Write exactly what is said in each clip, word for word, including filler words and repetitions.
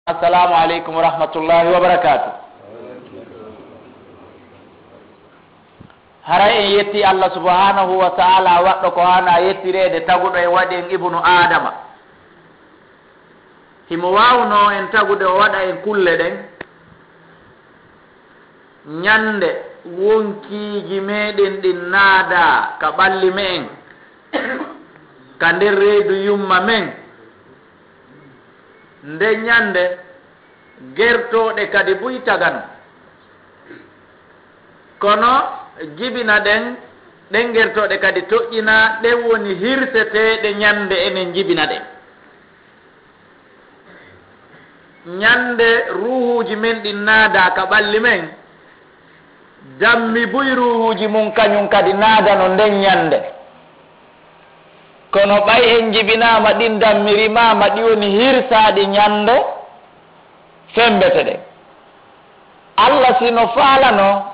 Assalaamu aleykum wa rahmatullaahi wa barakaatuh. Haray en yetti Allah subhaanahu wa ta'aalaa, waɗɗo ko haanaa yettireede, taguɗo en, waɗi en ibnu Aadama. Himo waawnoo en tagude, o waɗa en kulle ɗen. Ñannde wonkiiji meɗen ɗin naadaa ka ɓalli me'en, ka nder reedu yumma men, nden ñannde gertooɗe kadi buy tagano. Kono jibina ɗen, ɗen gertooɗe kadi toƴƴinaa, ɗen woni hirseteeɗe ñannde enen jibina ɗen. Ñannde ruuhuuji men ɗin naadaa ka ɓalli men, dammi buy ruuhuuji mun kañun kadi naadano nden ñannde. Kono ɓay en jibinaama, ɗin dammi rimaama, ɗi woni hirsaaɗi ñannde femmbete ɗen. Alla si no faalano,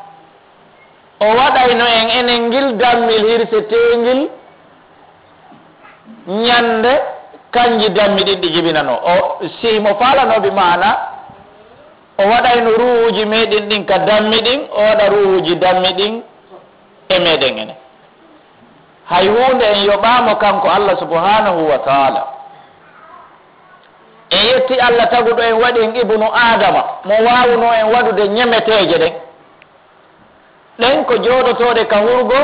o waɗayno en enen ngil dammil hirseteengil ñannde kanji dammi ɗin ɗi jibinanoo. O, si himo faalanoo, bi maana, o waɗayno ruuhuuji meɗen ɗin ka dammi ɗin, o waɗa ruuhuuji dammi ɗin e meɗen enen. Hay huunde en yoɓaamo kanko Alla subhaanahu wa ta'aalaa. En yetti Alla taguɗo en, waɗi en ibnu Aadama, mo waawunoo en waɗude ñemeteeje ɗen. Ɗen ko jooɗotooɗe ka hurgo,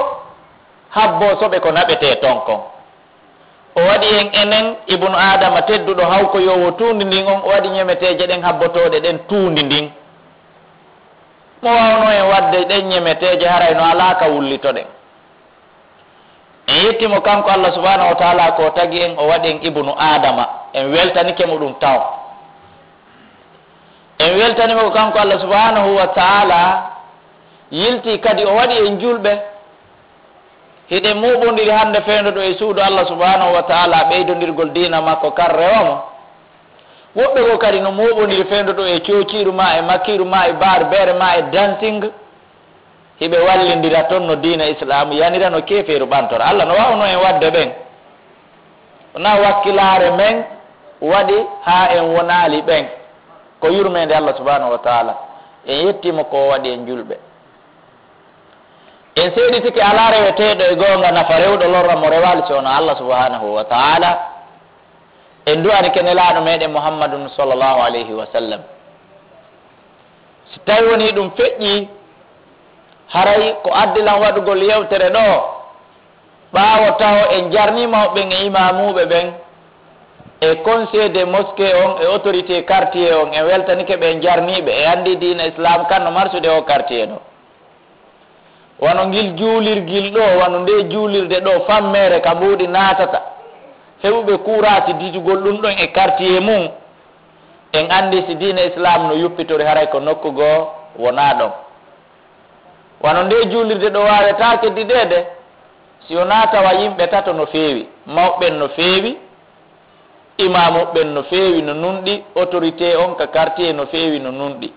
habboo soɓe ko naɓetee ton kon. O waɗi en enen, ibnu Aadama tedduɗo hawkoyoowo tuundi ndin on, o waɗi ñemeteeje ɗen habbotooɗe ɗen tuundi ndin. Mo waawnoo en waɗde ɗen ñemeteeje, haray no alaa ka wullitoɗen. En yetti mo kanko Alla subhaanahu wa ta'aalaa ko o tagi en, o waɗi en ibnu Aadama. En weltanike mo ɗum taw. En weltani mo ko kanko Alla subhaanahu wa ta'aalaa yilti kadi o waɗi en julɓe. Hiɗen mooɓondiri hannde fewndo ɗo e suudu Alla subhaanahu wa ta'aalaa ɓeydondirgol diina makko kan rewa mo. Woɓɓe goo kadi no mooɓondiri fewndo ɗo e coociiru maa e makiiru maa e baaru beere maa e dancing. Hiɓe wallindira ton no diina Islaamu yanira, no keefeeru ɓantora. Alla no waawnoo en waɗde ɓen. Wonaa wakkilaare men waɗi haa en wonaali ɓen. Ko yurmeende Alla subhaanahu wa ta'aalaa. En yetti mo ko o waɗi en julɓe. En seeditike alaa reweteeɗo e goonga nafa rewɗo lorra mo rewaali si wonaa Alla subhaanahu wa ta'aalaa. En du'anike Nelaaɗo meɗen Muhammadun sallallahu alayhi wa sallam. Si tawi wonii ɗum feƴƴii, haray ko addi lan waɗugol yewtere ɗoo, ɓaawo taho en jarnii mawɓe ɓen e imaamuuɓe ɓen, e conseil de mosquée on, e autorité quartier on, en weltanike ɓe, en jarnii ɓe, e anndii diina Islaam kan no marsude oo quartier ɗoo. Wano ngil juulirgil ɗoo, wano ndee juulirde ɗoo fammeere ka mbuuɗi naatata, heɓuɓe kuuraasi disugol ɗum ɗon e quartier mum, en anndi si diina Islaam no yuppitori, haray ko nokku goo wonaa ɗon. Wano ndee juulirde ɗoo waawetaake dideede, si wonaa tawa yimɓe tato no feewi, mawɓe ɓen no feewi, imaamu ɓen no feewi no nunɗi, autorité on ka quartier no feewi no nunɗi.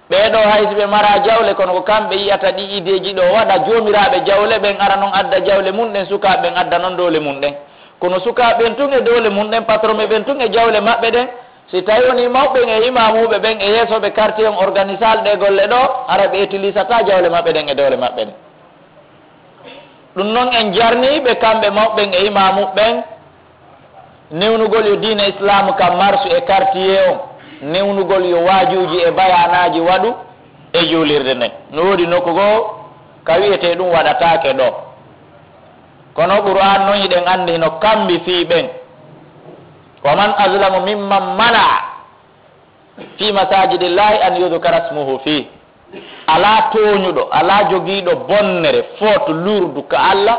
Ɓee ɗoo hay si ɓe maraa jawle, kono ko kamɓe yi'ata ɗii ideeji ɗoo waɗa, joomiraaɓe jawle ɓen ara non adda jawle mun ɗen, sukaaɓe ɓen adda non doole mun ɗen. Kono sukaaɓe ɓen tun e doole mun ɗen, patron ɓen tun e jawle maɓɓe ɗen, si tawi wonii mawɓe ɓen e imaamuuɓe ɓen e yeesooɓe quartier on organisaali ɗee golle ɗoo, hara ɓe itilisataa jawle maɓɓe ɗen e doole maɓɓe ɗen. Ɗum non en jarnii ɓe kamɓe mawɓe ɓen e imaamu ɓen, newnugol yo diina Islaamu kan marsu e quartier on, newnugol yo waajuuji e bayaanaaji waɗu e juulirde nden. No woodi nokku goo ka wi'etee ɗum waɗataake ɗoo. Kono Qur'aan non hiɗen anndi hino kambi fii ɓen. "Wa man azlamu mimman mana'a fi masajidillahi an yudhkara ismuhu fi." Alaa tooñuɗo, alaa jogiiɗo bonnere, faute lourde ka Alla,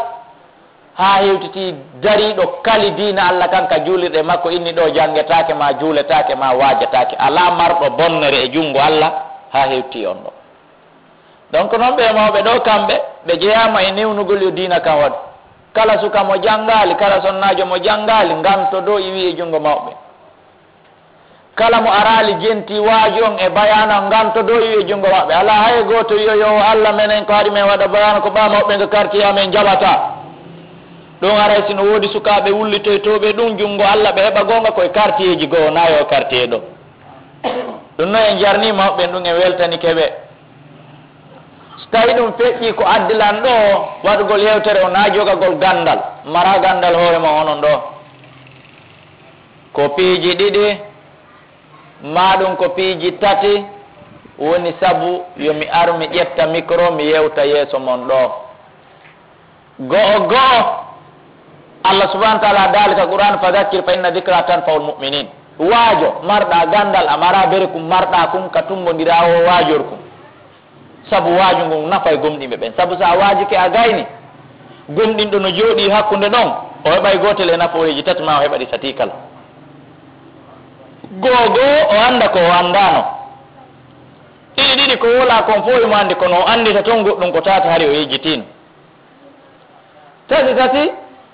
haa hewtitii dariiɗo kali diina Alla kan ka juulirɗe makko, inni ɗoo janngetaake, maa juuletaake, maa waajetaake. Alaa marɗo bonnere e junngo Alla, haa hewtitii on ɗoo. Donc, non ɓee mawɓe ɗoo, kamɓe, ɓe jeyaama e newnugol yo diina kan waɗu. Kala suka mo janngaali, kala sonnaajo mo janngaali, ngantodoo iwii e junngo mawɓe. Kala mo araali jentii waaju on e bayaana on, ngantodoo iwii e junngo maɓɓe. Alaa hay gooto wi'oyoowo Alla menen ko haɗi men waɗa bayaana, ko ɓaa mawɓe ɓen ka quartier amen jaɓataa. Ɗun haray si no woodi sukaaɓe wullitoytooɓe ɗun junngo Alla ɓe heɓa goonga ko e kartiyeeji goo, naa yo kartiyee ɗoo. Ɗun non en jarnii mawɓe ɓen, ɗun en weltanike ɓe. So tawii ɗun feƴƴii ko addilan ɗoo waɗugol yewtere on naa jogagol ganndal, maraa ganndal hoore mon onon ɗoo. Ko piiji ɗiɗi maa ɗun ko piiji tati woni sabu yo mi ar mi ƴetta mikro mi yewta yeeso mon ɗoo. Go'o go'o, Allah subhanahu wa ta'ala daali ka Qur'an, "Fadhakkir fa inna dhikra tanfa'ul mu'minin." Waajo, marɗaa ganndal, a maraa bereku marɗaa kun ka tumbondiraa oo waajorku. Sabu waaju ngun nafay gomɗinɓe ɓen. Sabu si a waajike a gayni, gomɗinɗo no jooɗii hakkunde ɗon, o heɓay gootel e nafooreeji tati maa o heɓa ɗi satii kala. Go'o go'o, o annda ko o anndaano. Ɗiɗi ɗiɗi, ko wowlaa kon fow himo anndi, kono o anndita ton goɗɗun ko tata hari o yejjitiino. Tati tati,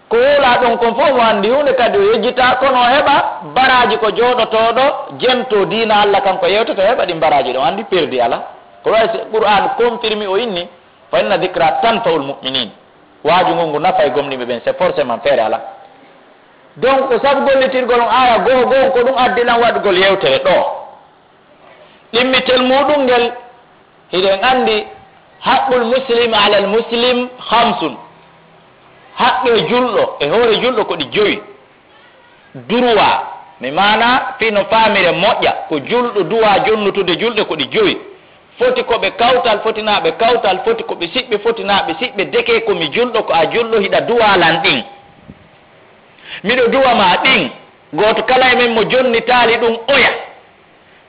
ko wowlaa ɗon kon fow mo anndi huunde kadi o yejjitaa, kono o heɓa baraaji ko jooɗotooɗo jentoo diina Alla kan ko yewtata, o heɓa ɗin baraaji ɗon, anndi perdi alaa. Ko wayi si Qur'aanu confirmi o inni, "Fa inna dhikra tanfa'ul mu'minin." Waaju ngun ngu nafay gomɗinɓe ɓen, c'est forcément feere alaa. Donc, ko sabu gollitirgol on aaya go'o go'o, ko ɗun addi lan waɗugol yewtere ɗoo. Ɗimmitel muuɗun ngel, hiɗen anndi, haqqul muslim alal muslim khamsun. Haqqe julɗo e hoore julɗo ko ɗi jowi. Duruwa, mi maana fii no faamire moƴƴa, ko julɗo duwa jonnutude julɗe ko ɗi jowi. Foti ko ɓe kawtal, foti naa ɓe kawtal, foti ko ɓe siɓɓe, foti naa ɓe siɓɓe, deke ko mi julɗo, ko a julɗo, hiɗa duwa lan ɗin. Miɗo duwa ma ɗin, gooto kala e men mo jonnitaali ɗun oya.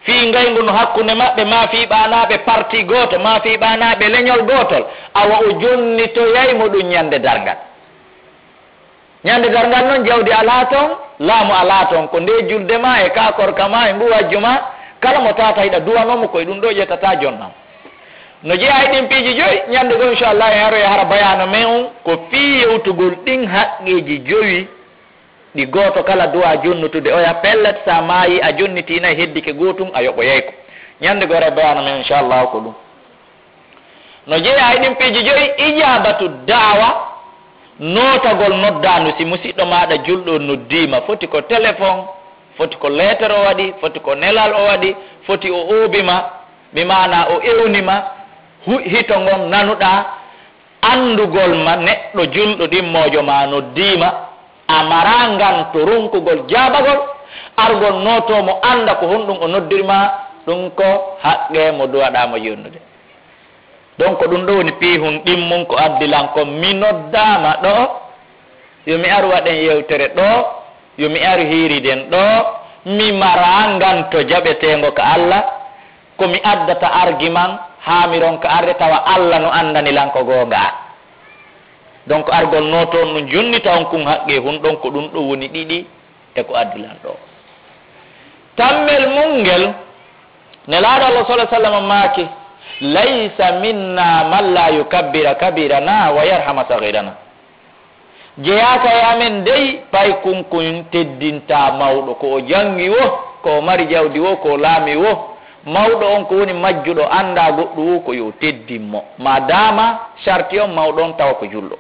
Fii ngayngu no hakkunde maɓɓe, maa fii ɓaanaaɓe parti gooto, maa fii ɓaanaaɓe leñol gootol, awa o jonnitoyay mo ɗun ñande darngal. Ñande darngal non, jawdi alaa ton, laamu alaa ton, ko ndee julde maa e kaa korka maa e nguu wajju maa, kala mo tata hiɗa duwanoo mo, ko e ɗun ɗoo ƴettata jonnam. No jeyaa e ɗin piiji jowi, ñande goo, inchallah, en aroyay hara bayaana men on, ko fii yewtugol ɗin haqqeeji jowi. Ɗi gooto kala duwaa jonnutude oya, pellet, si a maayii, a jonnitii nay, heddike gootun, a yoɓoyay ko. Ñande goo, en aray bayaana men, inchallahu, ko ɗun. No jeyaa e ɗin piiji jowi, ijaabatu da'wa, nootagol noddaandu. Si musiɗɗo maaɗa julɗo noddii ma, foti ko telefon, foti ko leeter o waɗi, foti ko nelal o waɗi, foti o oobi ma, bi maanaa o ewni ma, hu-, hito ngon nanuɗaa, Anndugol ma neɗɗo julɗo ɗimmoojo ma noddii ma, a maraa nganto ronkugol jaabagol, argol nootoo mo annda ko honɗun o noddiri ma, ɗun ko haqqee mo duwaɗaa mo jonnude. Donc, ɗun ɗoo woni piihun ɗimmun ko addi lan kon, mi noddaama ɗoo, yo mi ar waɗen yewtere ɗoo, yo mi ar hiiriden ɗoo, mi maraa nganto jaɓeteengo ka Alla, Ko mi addata argument haa mi ronka arde, tawa Alla no anndani lan ko goonga. Donc, argol nootoo on ɗun jonnita on kun haqqee hun ɗon, ko ɗun ɗoo woni ɗiɗi e ko addi lan ɗoo. Tammel mun ngel, Nelaaɗo Alla, sallallaahu alayhi wa sallam, maaki, "Laysa minna man laa yukabbira kabirana wa yarhama saghirana." Jeyaaka e amen dey, paykun kun teddintaa mawɗo, ko o janngi woo, ko o mari jawdi woo, ko o laamii woo. Mawɗo on ko woni majjuɗo, anndaa goɗɗun woo, ko yo teddin mo. Maadaama sarti on mawɗo on tawa ko julɗo,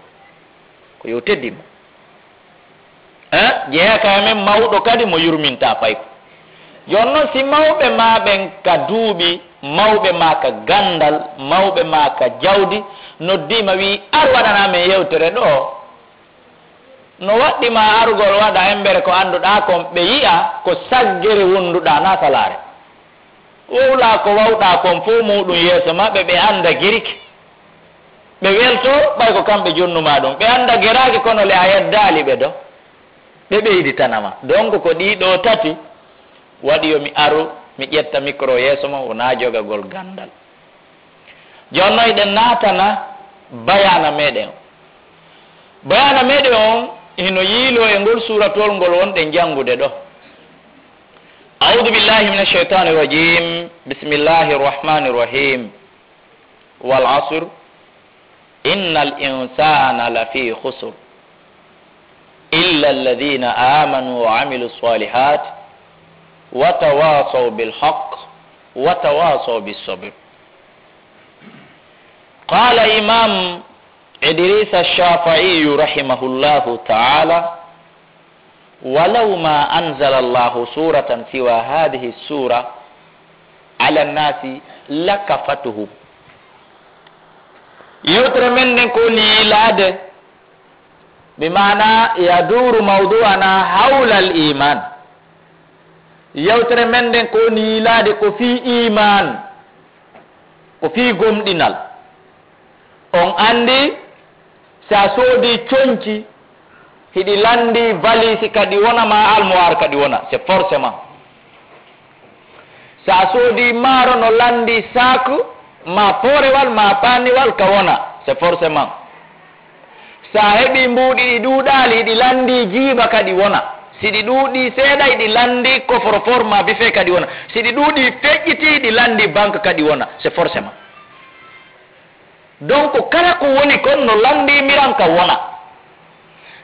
ko yo teddin mo. Eh, jeyaaka e amen mawɗo kadi mo yurmintaa paykun. Jooni non, si mawɓe maa ɓen ka duuɓi, mawɓe maa ka ganndal, mawɓe maa ka jawdi, noddii ma, wi'i, "Ar waɗanaa men yewtere ɗoo." No waɗɗi ma arugol waɗa embere ko annduɗaa kon, ɓe yi'a ko saggere wonduɗaa, naa salaare. Wowlaa ko wawɗaa kon fow muuɗun yeeso maɓɓe, ɓe annda giriki. Ɓe weltoo, ɓay ko kamɓe jonnu maa ɗun. Ɓe annda geraaki, kono le a yeddaali ɓe do. Ɓe ɓeyditana ma. Donc, ko ɗii ɗoo tati waɗi yo mi aru, mi ƴetta mikro yeeso mon, wonaa jogagol ganndal. Jooni non, hiɗen naatana bayaana meɗen on. Bayaana meɗen on hino yiiloo e ngol suuratuwol ngol wonɗen janngude ɗoo. أعوذ بالله من الشيطان الرجيم. بسم الله الرحمن الرحيم. والعصر. إن الإنسان لفي خسر. إلا الذين آمنوا وعملوا الصالحات وتواصوا بالحق وتواصوا بالصبر. قال إمام Idrisa Shafi'iyu rahimahullahu ta'ala, "Walaw ma anzala Allahu suratan siwa hadhihi sura ala nasi lakafatuhum." Yewtere men nden ko woni yiilaade, bi maana yaduru mawdu'ana hawla al iman. Yewtere men nden ko woni yiilaade ko fii iman, ko fii gomɗinal. On anndi, si a soodii conci, hiɗi lanndii valise ka ɗi wona, maa almuwaar ka ɗi wona, c'est forcément. Si a soodii maaro no lanndii sac, maa poorewal, maa paaniwal ka wona, c'est forcément. Si a heɓii mbuuɗi ɗi ɗuuɗaali, hiɗi lanndii jiiba ka ɗi wona. Si ɗi ɗuuɗii seeɗa, hiɗi lanndii coffre-fort maa bife ka ɗi wona. Si ɗi ɗuuɗii feƴƴitii, hiɗi lanndii banque ka ɗi wona, c'est forcément. Donc, kala ko woni kon no lanndii miran ka wona.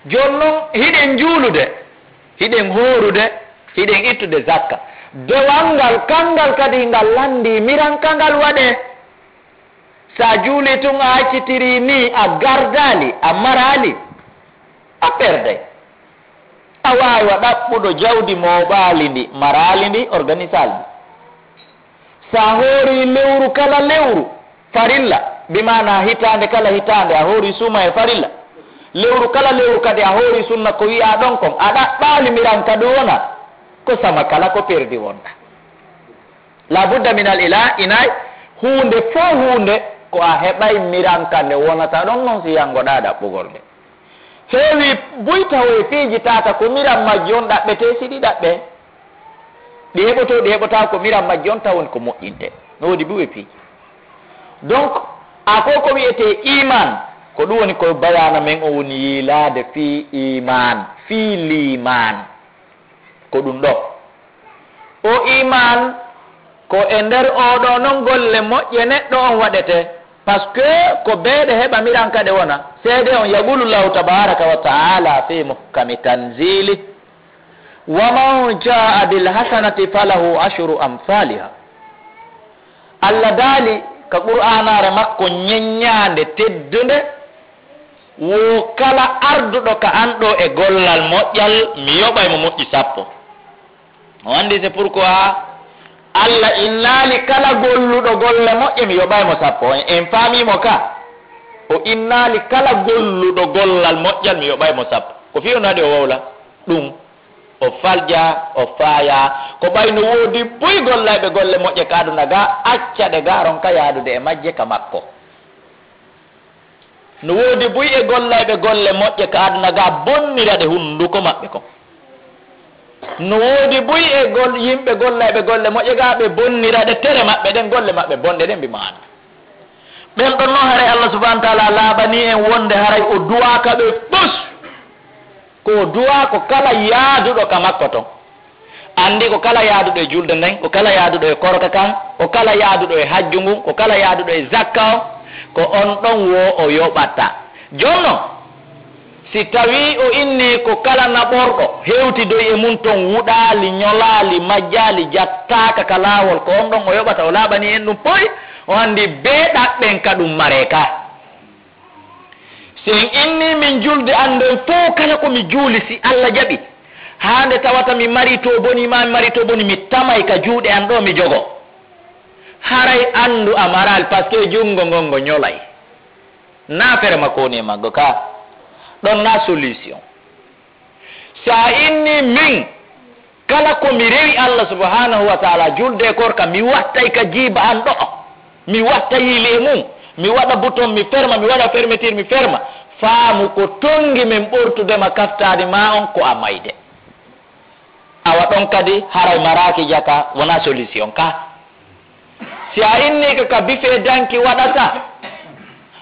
Jooni non, hiɗen juulude, hiɗen hoorude, hiɗen ittude zakka. Dewal ngal, kangal kadi ngal lanndii miran ka ngal waɗee. Si a juulii tun a accitirii nii, a gardaali, a maraali, a perday. A waawaa ɗaɓɓuɗo jawdi mooɓaali ndi, maraali ndi, organisaali ndi. Si a hoorii lewru kala lewru farilla, bi maanaa hitaande kala hitaande a hoorii suumayee farilla, lewru kala lewru kadi a hoorii sunna ko wi'aa ɗon kon, a ɗaɓɓaali miran ka ɗun wona, ko sama kala ko perdi wonɗaa. La budda min al ila, inay, huunde fow huunde ko a heɓay miran ka nde wonata ɗon non si yanngoɗaa ɗaɓɓugol nde. Heewii buy tawoy piiji tata ko miran majji on ɗaɓɓetee si ɗi ɗaɓɓee. Ɗi heɓotoo, ɗi heɓotaa ko miran majji on taw woni ko moƴƴintee. No woodi buy e piiji. Donc, a ko ko wi'etee iman, ko ɗun woni ko bayaana men on woni yiilaade fii iman, fii liiman. Ko ɗun ɗoo. O iman ko e nder oo ɗoo non golle moƴƴe neɗɗo on waɗetee. Parce que ko bee ɗe heɓa miran ka ɗe wona. Seede on, yaqulu Allahu tabaraka wa ta'ala fi muhkami tanzili, "Wa man jaa bil hasanati falahu ashru amthaliha." Allah daali ka Qur'aanaare makko ñeññaande teddunde, wo kala arduɗo ka an ɗoo e gollal moƴƴal, mi yoɓay mo moƴƴi sappo. On anndi c'est pourquoi Allah innaali kala golluɗo golle moƴƴe, mi yoɓay mo sappo. En, en faamii mo ka? O innaali kala golluɗo gollal moƴƴal, mi yoɓay mo sappo. Ko fii on waɗi o wowla ɗun? O falja, o faaya, ko ɓay no woodi buy gollayɓe golle moƴƴe ka aduna ga, acca ɗe ga, ronka yaadude e majje ka makko. No woodi buy e gollayɓe golle moƴƴe ka aduna ga, bonnira ɗe hunduko maɓɓe kon. No woodi buy e gol-, yimɓe gollayɓe golle moƴƴe ga, ɓe bonnira ɗe tere maɓɓe ɗen, golle maɓɓe bonɗe ɗen, bi maana. Ɓen ɗon non haray Allah subhanahu wa ta'ala laaɓanii en wonde haray o duwaaka ɓe fus. Ko o duwaa ko kala yaaduɗo ka makko ton. Anndi ko kala yaaduɗo e julde nden, ko kala yaaduɗo e korka kan, ko kala yaaduɗo e hajju ngun, ko kala yaaduɗo e zakka on, ko on ɗon wo o yoɓata. Jooni non, si tawii o innii ko kala naɓorɗo hewtidoyi e mun ton, wuɗaali, ñolaali, majjaali, jattaaka ka laawol, ko on ɗon o yoɓata, o laaɓanii en ɗum poy, o anndi bee ɗaɓɓen ka ɗum maree ka. Si en innii min julde an nden fow, kala ko mi juuli, si Alla jaɓi, haa nde tawata mi marii to boni, maa mi marii to boni, mi tamay ka juuɗe an ɗoo, mi jogo. Haray anndu a maraali, parce que junngo ngon ngo ñolay. Naa fere makko woni e maggo ka. Ɗon naa solution. Si a inni min, kala ko mi rewi Allah subhanahu wa ta'ala, julde e korka, mi wattay ka jiiba an ɗo'o. Mi watta yiili e mun. Mi waɗa bouton, mi ferma, mi waɗa fermeture, mi ferma. Faamu ko tonngi min ɓortude ma kaftaani ma on ko a mayde. Awa ɗon kadi haray maraaki jaka, wonaa solution ka. Si a innii ka, ka bife danki waɗata,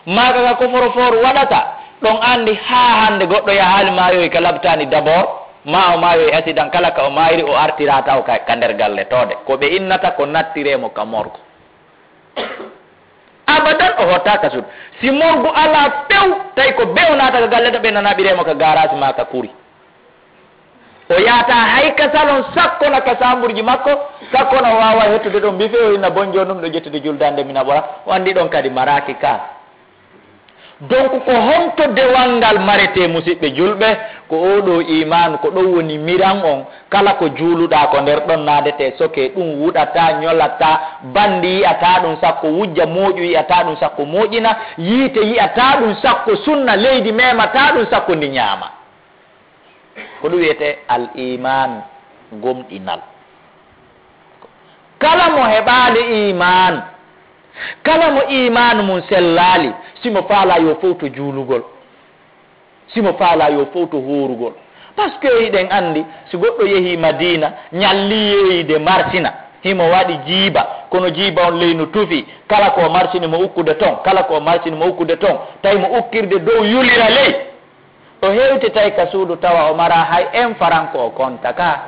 maa ka, ka coffre-fort waɗata, ɗon anndi haa hannde goɗɗo yahaali maayoyi ka labtaani d'abord, maa o maayoyi accident, kala ka o maayri o artiraa taw ka, ka nder galle toode. Ko ɓe innata ko nattiree mo ka morgue. Abadan o hottaaka suudu. Si morgue alaa few, tawi ko bee o naata ka galle ɗo ɓe nana ɓiree mo ka garage maa ka kuri. O yaata hay ka salon, sakkona ka saamburji makko, sakkona o waawa hettude ɗon bife, o inna bonjo ɗum ɗo ƴettude juldande mina ɓora, o anndi ɗon kadi maraaki ka. Donc, ko honto dewal ngal maretee, musiɓɓe julɓe? Ko oo ɗoo iimaanu, ko ɗon woni miran on. Kala ko juuluɗaa ko nder ɗon naadetee, sokee, ɗun wuɗataa, ɲolataa, banndi yi'ataa ɗun sakko wujja, mooƴu yi'ataa ɗun sakko mooƴina, yiite yi'ataa ɗun sakko sunna, leydi meemataa ɗun sakko ndi ɲaama. Ko ɗun wi'etee al iimaan, gomɗinal. Kala mo heɓaali iimaan, kala mo iimaan mun sellaali, si mo faalaa yo fowto juulugol, si mo faalaa yo fowto hoorugol. Parce que hiɗen anndi, si goɗɗo yehii Madiina, ɲalli yeeyde marsina, himo waɗi jiiba, kono jiiba on ley no tufi, kala ko o marsini mo ukkude ton, kala ko o marsini mo ukkude ton, tawi mo ukkirde dow yulira ley. O hewtitay ka suudu tawa o maraa hay un faran ko o konta ka.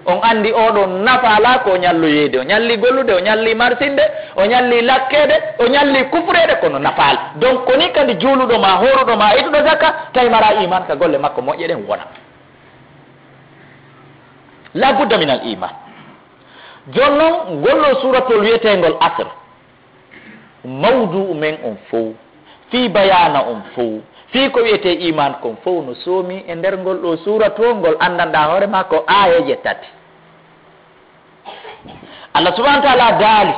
On anndi oo ɗoo nafaa alaa ko o ɲalloyeede. O ɲalli gollude, o ɲalli marsinde, o ɲalli lakkeede, o ɲalli kufureede, kono nafaa alaa. Donc, ko nii kadi juuluɗo maa, hooruɗo maa, ituɗo zakka, tawi maraa iimaan ka golle makko moƴƴe ɗen wona. La budda min al iimaan. Jooni non, ngol ɗoo suuratol wi'eteengol Asr. Mawdu'u men on fow, fii bayaana on fow, fii ko wi'etee iimaan kon fow no soomi e nder ngol ɗoo suura too, ngol anndanɗaa hoore maa ko aayeeje tati. Allah subhaanahu wa ta'aalaa daali,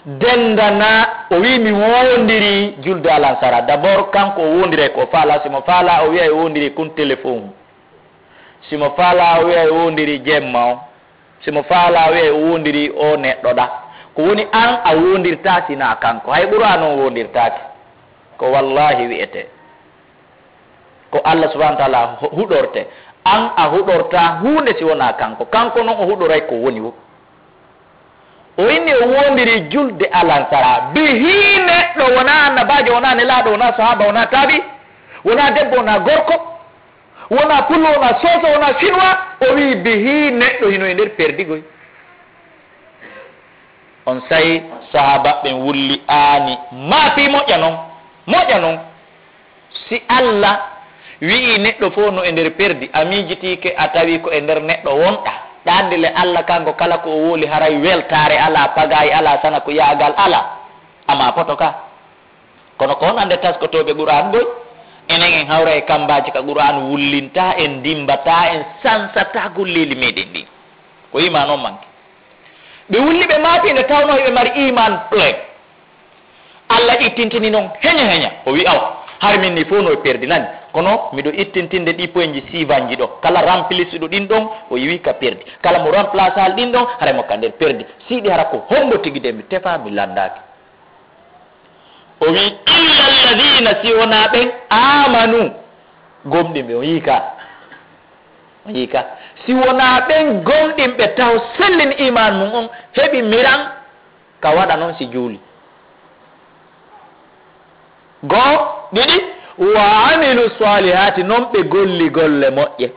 dendana, o wi'i, mi woondirii julde alansara. D'abord, kanko o woondiray ko o faalaa, si mo faalaa, o wi'ay o woondirii kun telefon. Si mo faalaa, o wi'ay o woondirii jemma on. Si mo faalaa, o wi'ay o woondirii oo neɗɗo ɗaa. Ko woni an a woondirtaa si naa kanko. Hay Qur'aana on woondirtaake. Ko wallaahi wi'etee. Ko Allah subhaanahu wa ta'aalaa hu-, huɗortee. An a huɗortaa huunde si wonaa kanko. Kanko non o huɗoray ko woni woo. O inni o woondirii julde alansara. Bihi neɗɗo wonaa annabaajo, wonaa nelaaɗo, wonaa sahaaba, wonaa taabi'i, wonaa debbo, wonaa gorko. Wonaa pullo, wonaa soose, wonaa sinwaa. O wi'i, bihi neɗɗo hino e nder perdigoy. Onsay sahaabaaɓe ɓen wulli aani, maa fii moƴƴa non, moƴƴa non. Si Alla wi'i neɗɗo fow no e nder perdi, a miijitiike a tawi ko e nder neɗɗo wonɗaa. Ɗaande le Alla kanko kala ko o woli haray weltaare alaa, pagaay alaa, sana ko yaagal alaa. Amaa poto ka. Kono ko honɗun taskotooɓe Qur'aan ngoy? Enen en hawra e kambaaji ka Qur'aan wullinta en, dimbata en, sansata golleeli meɗen ɗin. Ko iimaan on manki. Ɓe wulli ɓe maati nde tawnoo hiɓe mari iimaan plein. Alla ittintini non heɲa heɲa. O wi'i, awa, hari min ni fow no e perdi nani. Kono miɗo ittintinde ɗi poinji siivanji ɗo. Kala remplisiɗo ɗin ɗon, o iwi ka perdi. Kala mo remplasaali ɗin ɗon, haray mo ka nder perdi. Siɗi hara ko hombo tigi de mi tefa mi landaaki. O wi'i, illa alladhina, si wonaa ɓen, amanu, gomɗinɓe, o yi'i ka. O yi'i ka. Si wonaa ɓen gomɗinɓe taw sellini iimaan mun on, heɓi miran, ka waɗa non si juuli. Goo, ɗiɗi, wa amilu salihati, non ɓe golli golle moƴƴe.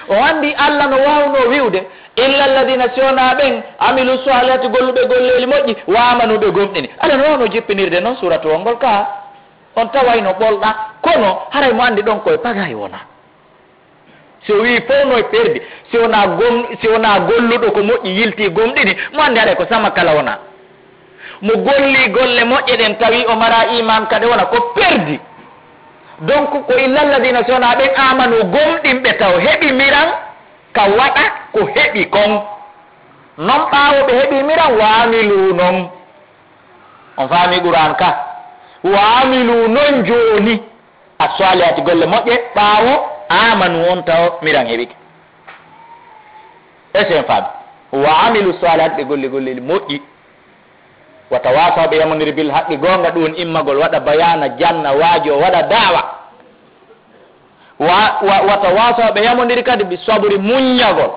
O anndi Alla no waawnoo wi'ude, illa alladhina, si wonaa ɓen, amilu salihati, golluɓe golleeli moƴƴi, wa amanu, ɓe gomɗini. Alla no waawnoo jippinirde non suuratu on ngol ka. On tawayno ɓolɗa, kono haray mo anndi ɗon ko e pagaay wona. Si o wi'i fow no e perdi, si wonaa gom-, si wonaa golluɗo ko moƴƴi yiltii gomɗini, mo anndi haray ko sama kala wona. Mo golli golle moƴƴe ɗen tawi o maraa iimaan kadi wona ko perdi. Donc, ko illa alladhina, si wonaa ɓen amanu gomɗinɓe taw heɓi miran ka waɗa ko heɓi kon. Non ɓaawo ɓe heɓi miran, wa amilu non. On faami Qur'aan ka? Wa amilu non jooni. As-salihati, golle moƴƴe, ɓaawo amanu on taw miran heɓike. Est-ce que en faami? Wa amilu salihati, ɓe golli golleeli moƴƴi. Wa tawasaw, ɓe yamondiri bil haqqi, goonga ɗun immagol, waɗa bayaana, janna, waajo, waɗa da'wa. Wa, wa, wa tawasaw, ɓe yamondiri kadi bi sabri, muɲɲagol.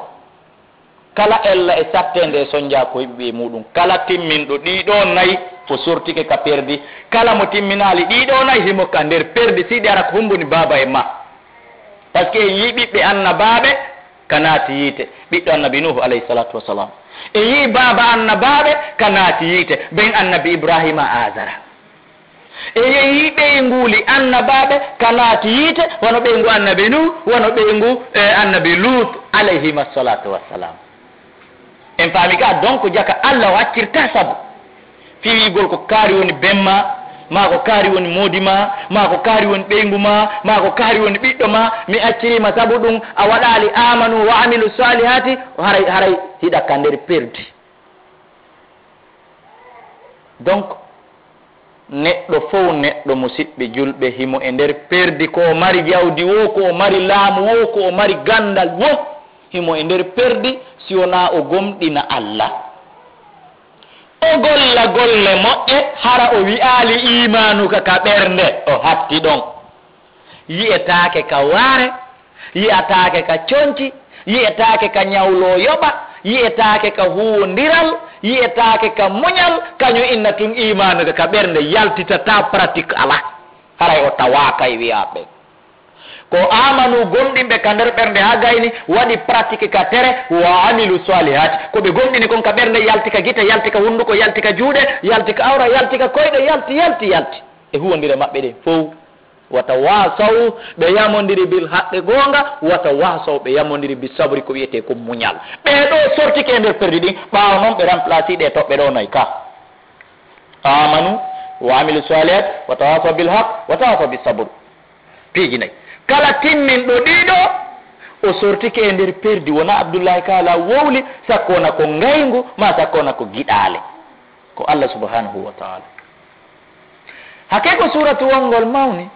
Kala ella e satteende e sonjaa ko heɓi ɓe muɗum. Kala timminɗo ɗii ɗoo nay o sortike ka perdi. Kala mo timminaali ɗii ɗoo nay himo ka nder perdi. Siɗi ara ko humbuni baaba e ma. Parce que en yii ɓiɓɓe annabaaɓe ka naati yiite. Ɓiɗɗo annabi Nuhu alayhi salatu wassalam. En yii baaba annabaaɓe ka naati yiite. Ben annabi Ibrahima Azara. E yehi ɓeynguuli annabaaɓe ka naati yiite, wano ɓeyngu annabi Nuh, wano ɓeyngu, eh, annabi Lut, alayhima salatu wassalam. En faami ka, donc, jaka Alla o accirta sabu. Fii wi'ugol ko kaari woni ben ma, Maa ko kaari woni moodi maa, maa ko kaari woni ɓeyngu maa, maa ko kaari woni ɓiɗɗo maa, mi accirii ma sabu ɗum, a waɗaali aamanu wa amilu saalihaati, haray, haray hiɗa ka nder perdi. Donc, neɗɗo fow neɗɗo, musiɓɓe julɓe, himo e nder perdi, ko o mari jawdi woo, ko o mari laamu woo, ko o mari ganndal woo, himo e nder perdi si wonaa o gomɗina Alla. O golla golle moƴƴe, hara o wi'aali iimaanuka ka ɓernde, o hatti ɗon. Yi'etaake ka waare, yi'ataake ka conci, yi'etaake ka ñawloo yoɓa, yi'etaake ka huuwondiral, yi'etaake ka muñal, kañun inna tun iimaanuka ka ɓernde, yaltitataa pratique alaa. Haray o tawaaka e wi'aa ɓen. Ko aamanu gomɗinɓe ka nder ɓernde haa gayni, waɗi pratique ka tere, wa amilu saalihaati. Ko ɓe gomɗini kon ka ɓernde, yalti ka gite, yalti ka hunduko, yalti ka juuɗe, yalti ka awra, yalti ka koyɗe, yalti, yalti, yalti. E huuwondire maɓɓe ɗen fow. Wata waasaw, ɓe yamondiri bil haqqi goonga, wata waasaw, ɓe yamondiri bi sabri ko wi'etee ko muñal. Ɓee ɗoo sortike e nder perdi ɗin, ɓaawo non ɓe remplacii ɗee toɓɓe ɗoo nay ka. Aamanu wa amilu saalihaati, wata waasaw bil haqq, wata waasaw bi sabr. Piiji nay. Kala timminɗo ɗii ɗoo, o sortike e nder perdi, wona Abdullahi Kaala wowli, sakko wona ko ngayngu, maa sakko wona ko giɗaale. Ko Allah subhanahu wa ta'ala. Hake ko suuratu wongol mawni.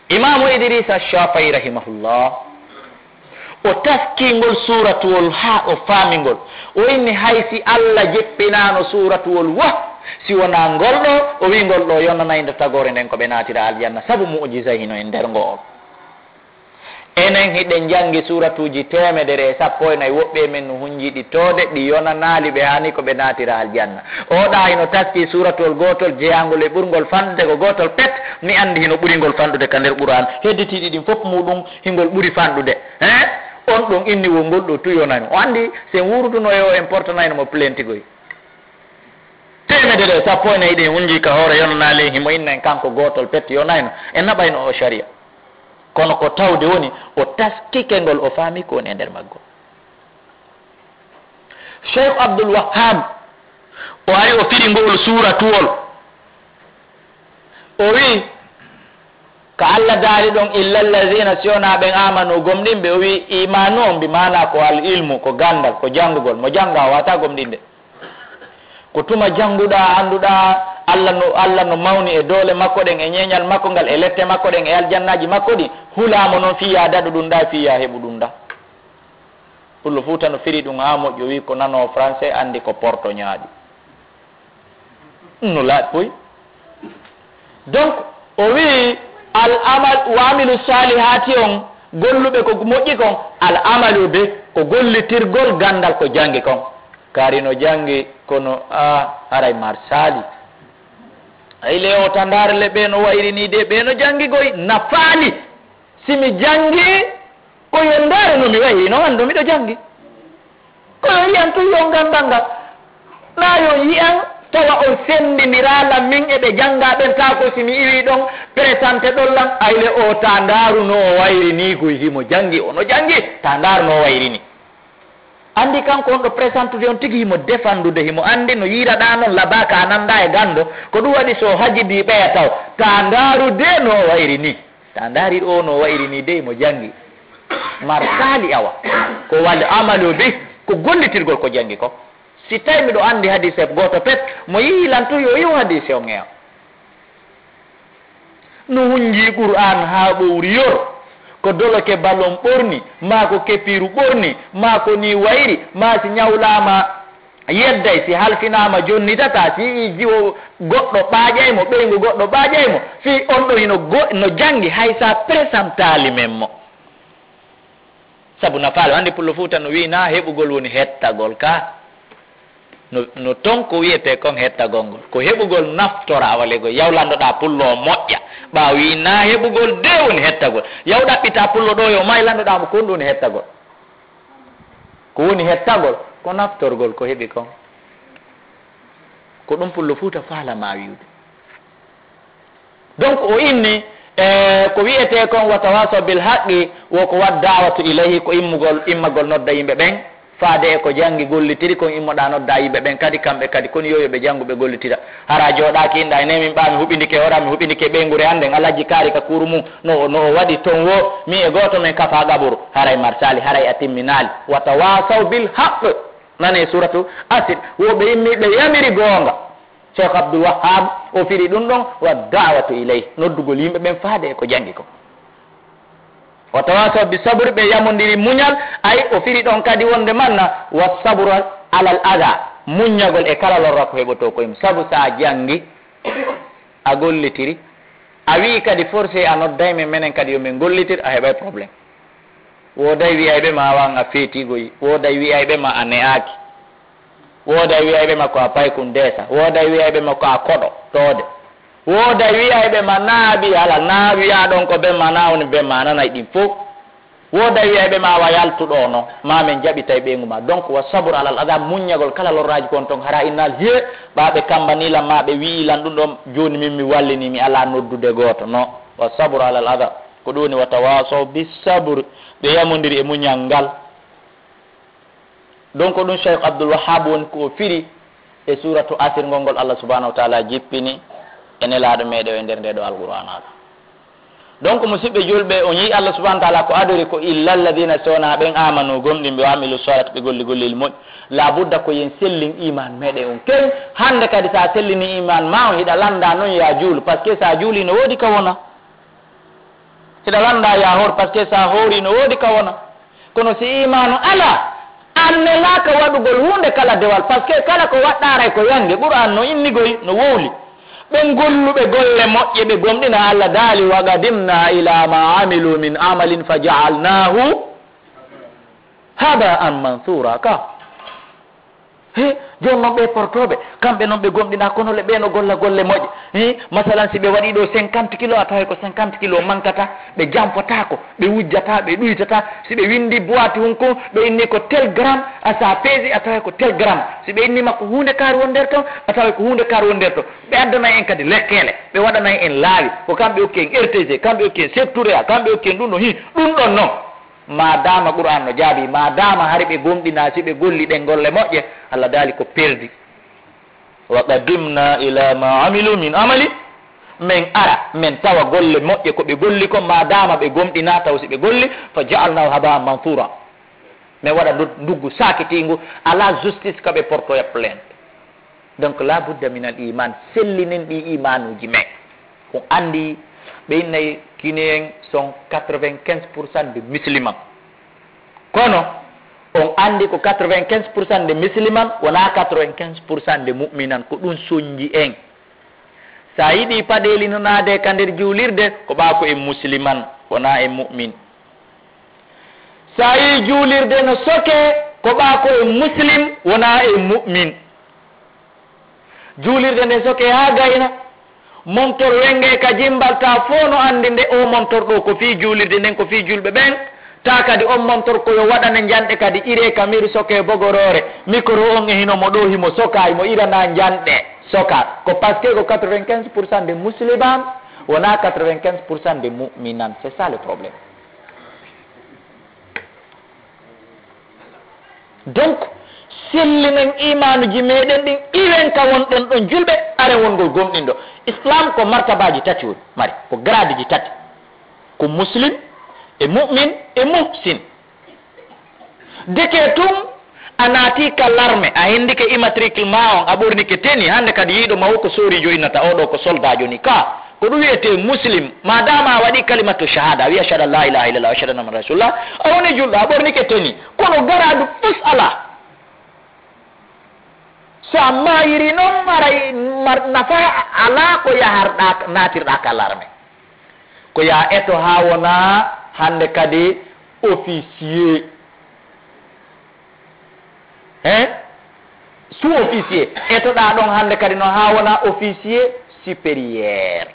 Imaamu Idriisa Shaafi'i rahimahullah, o taskii ngol suuratuwol haa o faami ngol. O inni hay si Alla jippinaano suuratuwol woo, si wonaa ngol ɗoo, o wi'i ngol ɗoo yonanayno tagoore nden ko ɓe naatira aljanna, sabu mu'jiza hino e nder ngo'ol. Enen hiɗen janngi suuratuuji teemedere e sappo e nayi, woɓɓe e men no hunjii ɗi toode, ɗi yonanaali ɓe haa nii ko ɓe naatira aljanna. Oo ɗaa hino taskii suuratuwol gootol jeyaangol e ɓurngol fanɗude ko gootol pet, mi anndi hino ɓuri ngol fanɗude ka nder Qur'aan. Hedditiiɗi ɗin fof muuɗum hingol ɓuri fanɗude. Hein? On ɗon inni wo ngol ɗoo tun yonani. O anndi si en wuuruduno e o, en portanayno mo plainte goy. Teemedere e sappo e nayi ɗin hunjii ka hoore yonanaali, himo inna en kanko gootol pet yonayno. En naɓayno o sharia. Kono ko tawde woni, o taskike ngol, o faami ko woni e nder maggol. Cheikh Abdul Wahhab, o ari o firi ngol suuratuwol. O wi'i, ka Alla daali ɗon, "Illa allazina", si wonaa ɓen, "amanu", gomɗinɓe. O wi'i, imaanu on, bi maana ko al ilmu, ko ganndal, ko janngugol. Mo janngaa, waawataa gomɗinde. Ko tuma jannguɗaa, annduɗaa Alla no, Alla no mawni e doole makko ɗen, e ñeeñal makko ngal, e lette makko ɗen, e aljannaaji makko ɗin, hulaa mo non fii yaa daɗu ɗum ɗaa, fii yaa heɓu ɗum ɗaa. Pullo Fuuta no firi ɗum haa moƴƴo, wi'i ko nanoo français, anndi ko porto ñaaƴi. No laaɓi puy. Donc, o wi'i, "Al amal, wa amilu saalihaati" on, golluɓe ko moƴƴi kon, "al amalu bi", ko gollitirgol ganndal ko janngi kon. Kaari no janngi, kono, a, haray marsaali. Ay le o tandaare le ɓe no wayri nii de, ɓe no janngi goy, nafaali. Si mi janngi, ko yo ndaare no mi wayri, no anndu miɗo janngi. Ko yo yi'an tun yo nganndal ngal. Naa yo yi'an tawa on senndindiraa lan min e ɓe janngaa ɓen, taa ko si mi iwii ɗon, présenté ɗon lan, ay le o taa ndaaru no o wayri nii, goy himo janngi, o no janngi, taa ndaaru no o wayri nii. Anndi kanko on ɗo présentude on tigi himo defandude, himo anndi no yi'iraɗaa non labaa ka a nanndaa e ganndo, ko ɗum waɗi so o hajibii ɓeya taw, taa ndaaru de no o wayri nii. Taa ndaari ɗoo no wayri nii de himo janngi. Marsaali awa. Ko wal amalu bi, ko gollitirgol ko janngi ko. Si tawi miɗo anndi hadiise gooto pet, mo yi'i lan tun yo yi'u hadiise on e an. No hunjii Qur'aan haa ɓowri yor, ko doloke balon ɓorni, maa ko kepiiru ɓorni, maa ko nii wayri, maa si ñawlaama yedday, si halfinaama jonnitataa, si yi'ii jiwo goɗɗo ɓaaƴay mo, ɓeyngu goɗɗo ɓaaƴay mo, fii on ɗon hino go-, no janngi, hay sa présenteali men mo. Sabu nafaali, anndi Pullo Fuuta no wi'i, naa heɓugol woni hettagol ka. No, no ton ko wi'etee kon hettagol ngol. Ko heɓugol naftoraa walegol. Yaw landoɗaa Pullo o moƴƴa. Ɓaawo wi'i, naa heɓugol de woni hettagol. Yaw ɗaɓɓitaa Pullo ɗoo yo may landoɗaa mo ko honɗum woni hettagol. Ko woni hettagol, ko naftorgol ko heɓi kon. Ko ɗum Pullo Fuuta faalamaa wi'ude. Donc, o inni, e, ko wi'etee kon wa tawasaw bil haqqi, wo ko wa da'watu ilayhi, ko immugol, immagol nodda yimɓe ɓen, Faade e ko janngi gollitiri kon, immoɗaa noddaa yimɓe ɓen kadi, kamɓe kadi kon yo yo ɓe janngu ɓe gollitira. Hara jooɗaaki inɗa e nee min ɓaa mi huɓindike hoore am, mi huɓindike ɓeynguure an nden, Alhaji Kaari ka kuuru mum, no, no o waɗi ton woo, min e gooto men kafaa qaburu. Haray marsaali, haray a timminaali. Wa tawasaw bil haqq. Nane suuratu Asr, wo ɓe immi ɓe yamiri goonga. Cheikh Abdul Wahhab, o firi ɗum ɗon, wa da'watu ilayh, noddugol yimɓe ɓen faade e ko janngi kon. Wa tawasaw bi sabri, ɓe yamondiri muñal, ay, o firi ɗon kadi wonde manna, wa sabru alal adha, muññagol e kala lorra ko heɓotoo ko e mum. Sabu sa janngi, a gollitiri, a wi'i kadi forcé a nodday men, menen kadi yo men gollitir, a heɓay problème. Wooday wi'ayɓe ma a wa'an a feetiigoyi, wooday wi'ayɓe ma a ne'aaki. Wooday wi'ayɓe ma ko a paykun deesa. Wooday wi'ayɓe ma ko a koɗo toode. Wooday wi'ayɓe ma naa ɓii hala, naa wi'aa ɗon ko ben ma, naa woni ben ma, a nanay ɗin fow. Wooday wi'ayɓe ma awa yaltu ɗoo non, maa men jaɓitay ɓeyngu ma. Donc, wa sabru alal adha, muññagol kala lorraaji kon ton, hara innaali, hee, ɓaa ɓe kambanii lan, maa ɓe wi'ii lan ɗum ɗon, jooni min mi wallinii, mi alaa noddude gooto. Non, wa sabru alal adha. Ko ɗum woni, wa tawasaw bis sabr, ɓe yamondiri e muñal ngal. Donc, ko ɗum Cheikh Abdul Wahhab woni ko o firi e suuratu Asr ngol, ngol Allah subhanahu wa ta'ala jippini e Nelaaɗo meɗen o e nder nde ɗoo Alqur'aanaaru. Donc, musiɓɓe julɓe, on yi'i Allah subhanahu wa ta'ala ko adori ko illa alladhina, si wonaa ɓen, amanu, gomɗimɓe, wa amilu salihati, ɓe golli golleeli moƴƴi. La budda ko yen sellin iman meɗen on. Ken hannde kadi, sa sellini iman ma on, hiɗa lannda non ya juulu, parce que sa juuli no woodi ka wona. Hiɗa lannda ya hoor, parce que sa hoori no woodi ka wona. Kono si imaanu alaa, an nelaaka waɗugol huunde kala dewal, parce que kala ko waɗɗaaray ko yange, Qur'aan no innigoy, no wowli. Ɓen golluɓe golle moƴƴe, ɓe gomɗina, Allah daali, wa qadimna ila ma amilu min amalin fa ja'alnahu haba'an mansura. Ka. He, jooni non ɓee portooɓe, kamɓe non ɓe gomɗinaa, kono le ɓee no golla golle moƴƴe. He, masalan, si ɓe waɗii ɗoo cinquante kilos, a taway ko cinquante kilos mankata, ɓe jampotaako, ɓe wujjataa, ɓe ɗuytataa. Si ɓe winndii boîte hun kon, ɓe inni ko tel gramme, a sa peesi, a taway ko tel gramme. Si ɓe inni ma ko huunde kaari won nder ton, a taway ko huunde kaari won nder ton. Ɓe addanay en kadi lekkeele, ɓe waɗanay en laawi, ko kamɓe okki en R T G, kamɓe okki en Sékou Touré, kamɓe okki en ɗum ɗon, hi, ɗum ɗon non. Maadaama Qur'aan no jaabii, maadaama hari ɓe gomɗinaa, si ɓe golli ɗen golle moƴƴe, Allah daali ko perdi. Wa qadimna ila ma amilu min amali, men ara, men tawa golle moƴƴe ko ɓe golli kon, maadaama ɓe gomɗinaa, taw si ɓe golli, fa ja'alnahu haba'an mansura. Men waɗa ndu-, nduggu saakitiingu, alaa justice ka ɓe portoya plainte. Donc, la budda min al iman, sellinen ɗi imanuuji men. On anndi ɓe innay Guinéen sont quatre-vingt-quinze pour cent de musulmans. Kono, on anndi ko quatre-vingt-quinze pour cent de musulmans, wonaa quatre-vingt-quinze pour cent de mu'minan, ko ɗum sonji en. Sa yiɗi paɗeeli no naade ka nder juulirde, ko ɓaa ko en musulman, wonaa en mu'min. Sa yii juulirde no soke, ko ɓaa ko en muslim, wonaa en mu'min. Juulirde nde soke haa gayna, montor wenge ka jimbal, ta fow no anndi nde o montor ɗoo ko fii juulirde nden, ko fii julɓe ɓen. Ta kadi on montor ko yo waɗane njanɗe kadi iree ka mir soke bogoroore. Mikro on e hino mo ɗoo, himo soka, himo irana njanɗe soka. Ko parce que ko quatre-vingt-quinze pour cent de musliman, wonaa quatre-vingt-quinze pour cent de mu'minan. C'est ça le problème. Donc, sellinen imanuuji meɗen ɗin, iwen ka wonɗen ɗon julɓe, aren wongol gomɗinɗo. Islam ko martabaaji tati woni mari, ko garaadiji tati. Ko muslim, e mu'min, e muhsin. Deke tun, a naati ka larme, a hindike immatricule ma on, a ɓornike tenue, hande kadi yiiɗo ma wo ko soorijo innata, o ɗo ko soldaajo ni. Ka, ko ɗum wi'etee muslim, maadaama a waɗi kalimatu shahada, a wi'i ashhadu an la ilaha illallah, wa ashhadu anna muhammadan rasulullah, a woni julɗo, a ɓornike tenue. Kono garaadu fus alaa. So a maayiri non, haray mar-, nafaa alaa ko yaharɗaa, naatirɗaa ka larme. Ko yaa eto haa wona hande kadi officier. Hein? Sous-officier. Etoɗaa ɗon hande kadi non haa wona officier supérieur.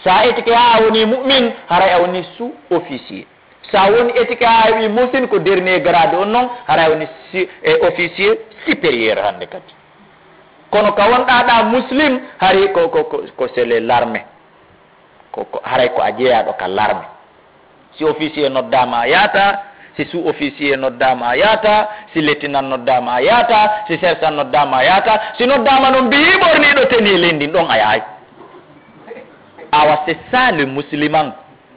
Sa etike haa a woni mu'min, haray a woni sous-officier. Sa woni etike haa a heɓi muhsin, ko dernier grade on non, haray a woni si-, e officier supérieur hande kadi. Kono ka wonɗaa ɗaa muslim, hari ko, ko, ko, ko c'est les l'armée. Ko, ko, haray ko a jeyaaɗo ka larme. Si officier noddaama, a yaata. Si sous-officier noddaama a yaata, si lieutenant noddaama a yaata, si sergent noddaama a yaata, si noddaama non mbiyi ɓorniiɗo tenue e leydi ndin ɗon a yahay. Awa c'est ça le musulman.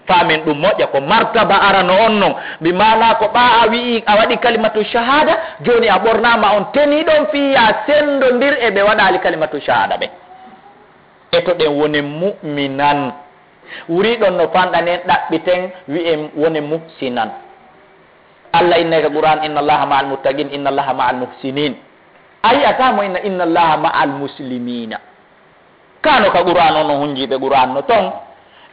Faamen ɗum moƴƴa, ko martaba arano on non. Bi maana ko ɓaa a wi'i, a waɗi kalimatu shahada, jooni a ɓornaama on tenue ɗon fii ya sendondir e ɓe waɗaali kalimatu shahada ɓe. Etoɗen wonen mu'minan. Wurii ɗon no fanɗanen, ɗaɓɓiten, wi'en wonen muhsinan. Allah innay ka Qur'an, "Inna Allaha ma'al muttaqin, inna Allaha ma'al muhsinin." A yi'ataa mo inna, "Inna Allaha ma'al muslimina." Kano ka Qur'an on no hunjiiɓe Qur'an no ton,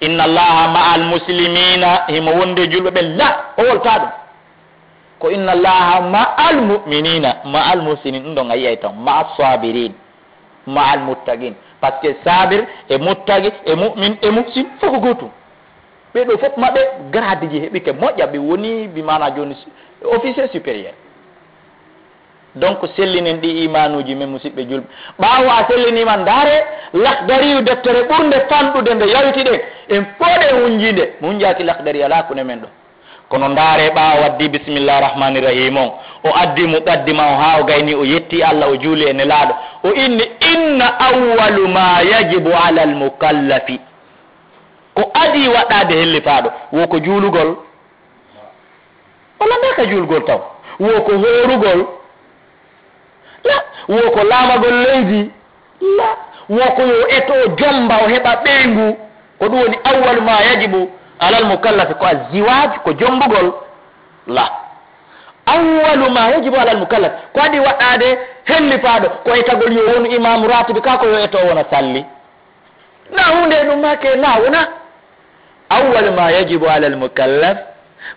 "Inna Allaha ma'al muslimina," himo wonde julɓe ɓen, la, o woltaa ɗum. Ko, "Inna Allaha ma'al mu'minina, ma'al muhsinin," ɗum ɗon a yi'ay ton, "ma'as sabirin, ma'al muttaqin." Parce que sabir e muttaqi e mu'min e muhsin fof ko gootum. Ɓee ɗoo fof maɓɓe garaadiji heɓike moƴƴa, ɓe woni bi maana jooni officier supérieur. Donc, sellinen ɗi iimaanuuji men, musiɓɓe julɓe. Ɓaawo a selliniima, ndaare Lakhdariyu, deftere ɓurnde fanɗude nde yawiti ɗen, en fof ɗen hunjii nde. Mo hunjaaki Lakhdari alaa kune men ɗo. Kono ndaare ɓaawo addi Bismillaahi Rahmaani Rahiim on, o addi muqaddima on haa o gayni, o yetti Allah, o juuli e Nelaaɗo, o inni, "Inna awwalu maa yajibu alal mukallafi." Ko adii waɗaade hellifaaɗo, wo ko juulugol. O landaaka juulgol taw. Wo ko hoorugol. La. Wo ko laamagol leydi. La. Wo ko yo eto o jomba, o heɓa ɓeyngu. Ko ɗum woni awwalu ma yajibu alal mukallafi, ko azziwaaj, ko jombugol. La. Awwalu ma yajibu alal mukallafi, ko adii waɗaade hellifaaɗo, ko etagol yo wonu imaamu raatibi, kaa ko yo eto o wona salli. Na huunde ɗum maake, na wona. Awwalu ma yajibu alal mukallaf,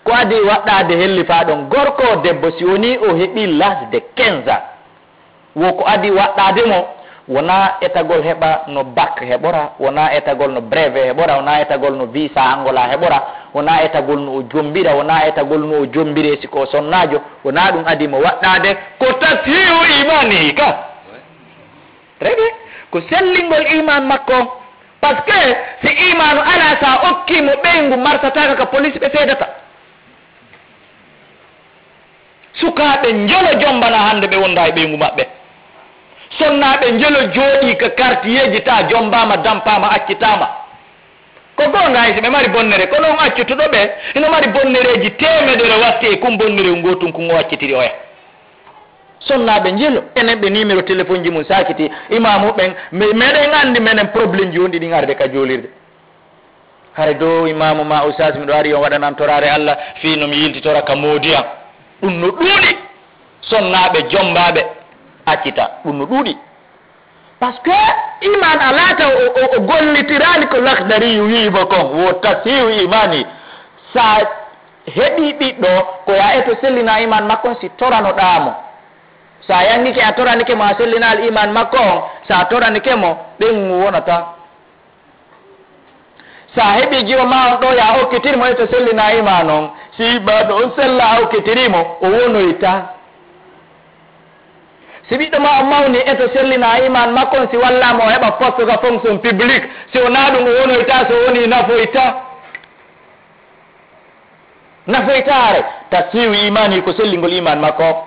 ko adii waɗɗaade hellifaaɗo gorko o debbo, si wonii o heɓii l'âge de quinze ans. Wo ko adii waɗɗaade mo, wonaa etagol heɓa no bac heɓora, wonaa etagol no brevet heɓora, wonaa etagol no visa Angola heɓora, wonaa etagol no o jombira, wonaa etagol no o jombiree si ko o sonnaajo, wonaa ɗum adii mo waɗɗaade, ko tashihu imanihi ka. Très bien. Ko sellingol iman makko on. Parce que si imaanu alaa, sa okkii mo ɓeyngu, marsataaka ka police ɓe seedata. Sukaaɓe njelo jombana hannde ɓe wondaa e ɓeyngu maɓɓe. Sonnaaɓe njelo jooɗii ka quartierji, ta jombaama, dampaama, accitaama. Ko goonga, hay si ɓe mari bonnere, kono on accutuɗo ɓe, hino mari bonnereeji teemedere watti e kun bonnerewu ngootun kun o accitiri oya. Sonnaaɓe njelo, enen ɓe numéro téléphone ji mun saakiti, imaamu ɓen, me-, meɗen anndi menen problème ji wonɗi ɗin arde ka juulirde. Hare dow imaamu ma ustaas, miɗo ari on waɗanan toraare Allah, fii no mi yiltitora ka moodi an. Ɗum no ɗuuɗi. Sonnaaɓe, jombaaɓe, accita. Ɗum no ɗuuɗi. Parce que iman alaa taw o, o, o gollitiraali ko Lakhdari wi'i mo kon, wo tasihu imani. Sa heɓii ɓiɗɗo, ko yo a eto sellina iman makko on si toranoɗaa mo. Sa yangike a toranike mo, a sellinaali iman makko on, sa toranike mo, ɓen wonata. Sa heɓii jiwo ma on ɗo, yo a okkitir mo eto sellina iman on. Si iman on sella a okkitirii mo, o wonoyta. Si ɓiɗɗo ma on mawni eto sellina iman makko on, si wallaa mo o heɓa poste ka fonction publique, si wonaa ɗum o wonoyta, so wonii nafoyta. Nafoytaare, tasfiyu imaani ko sellingol iman makko.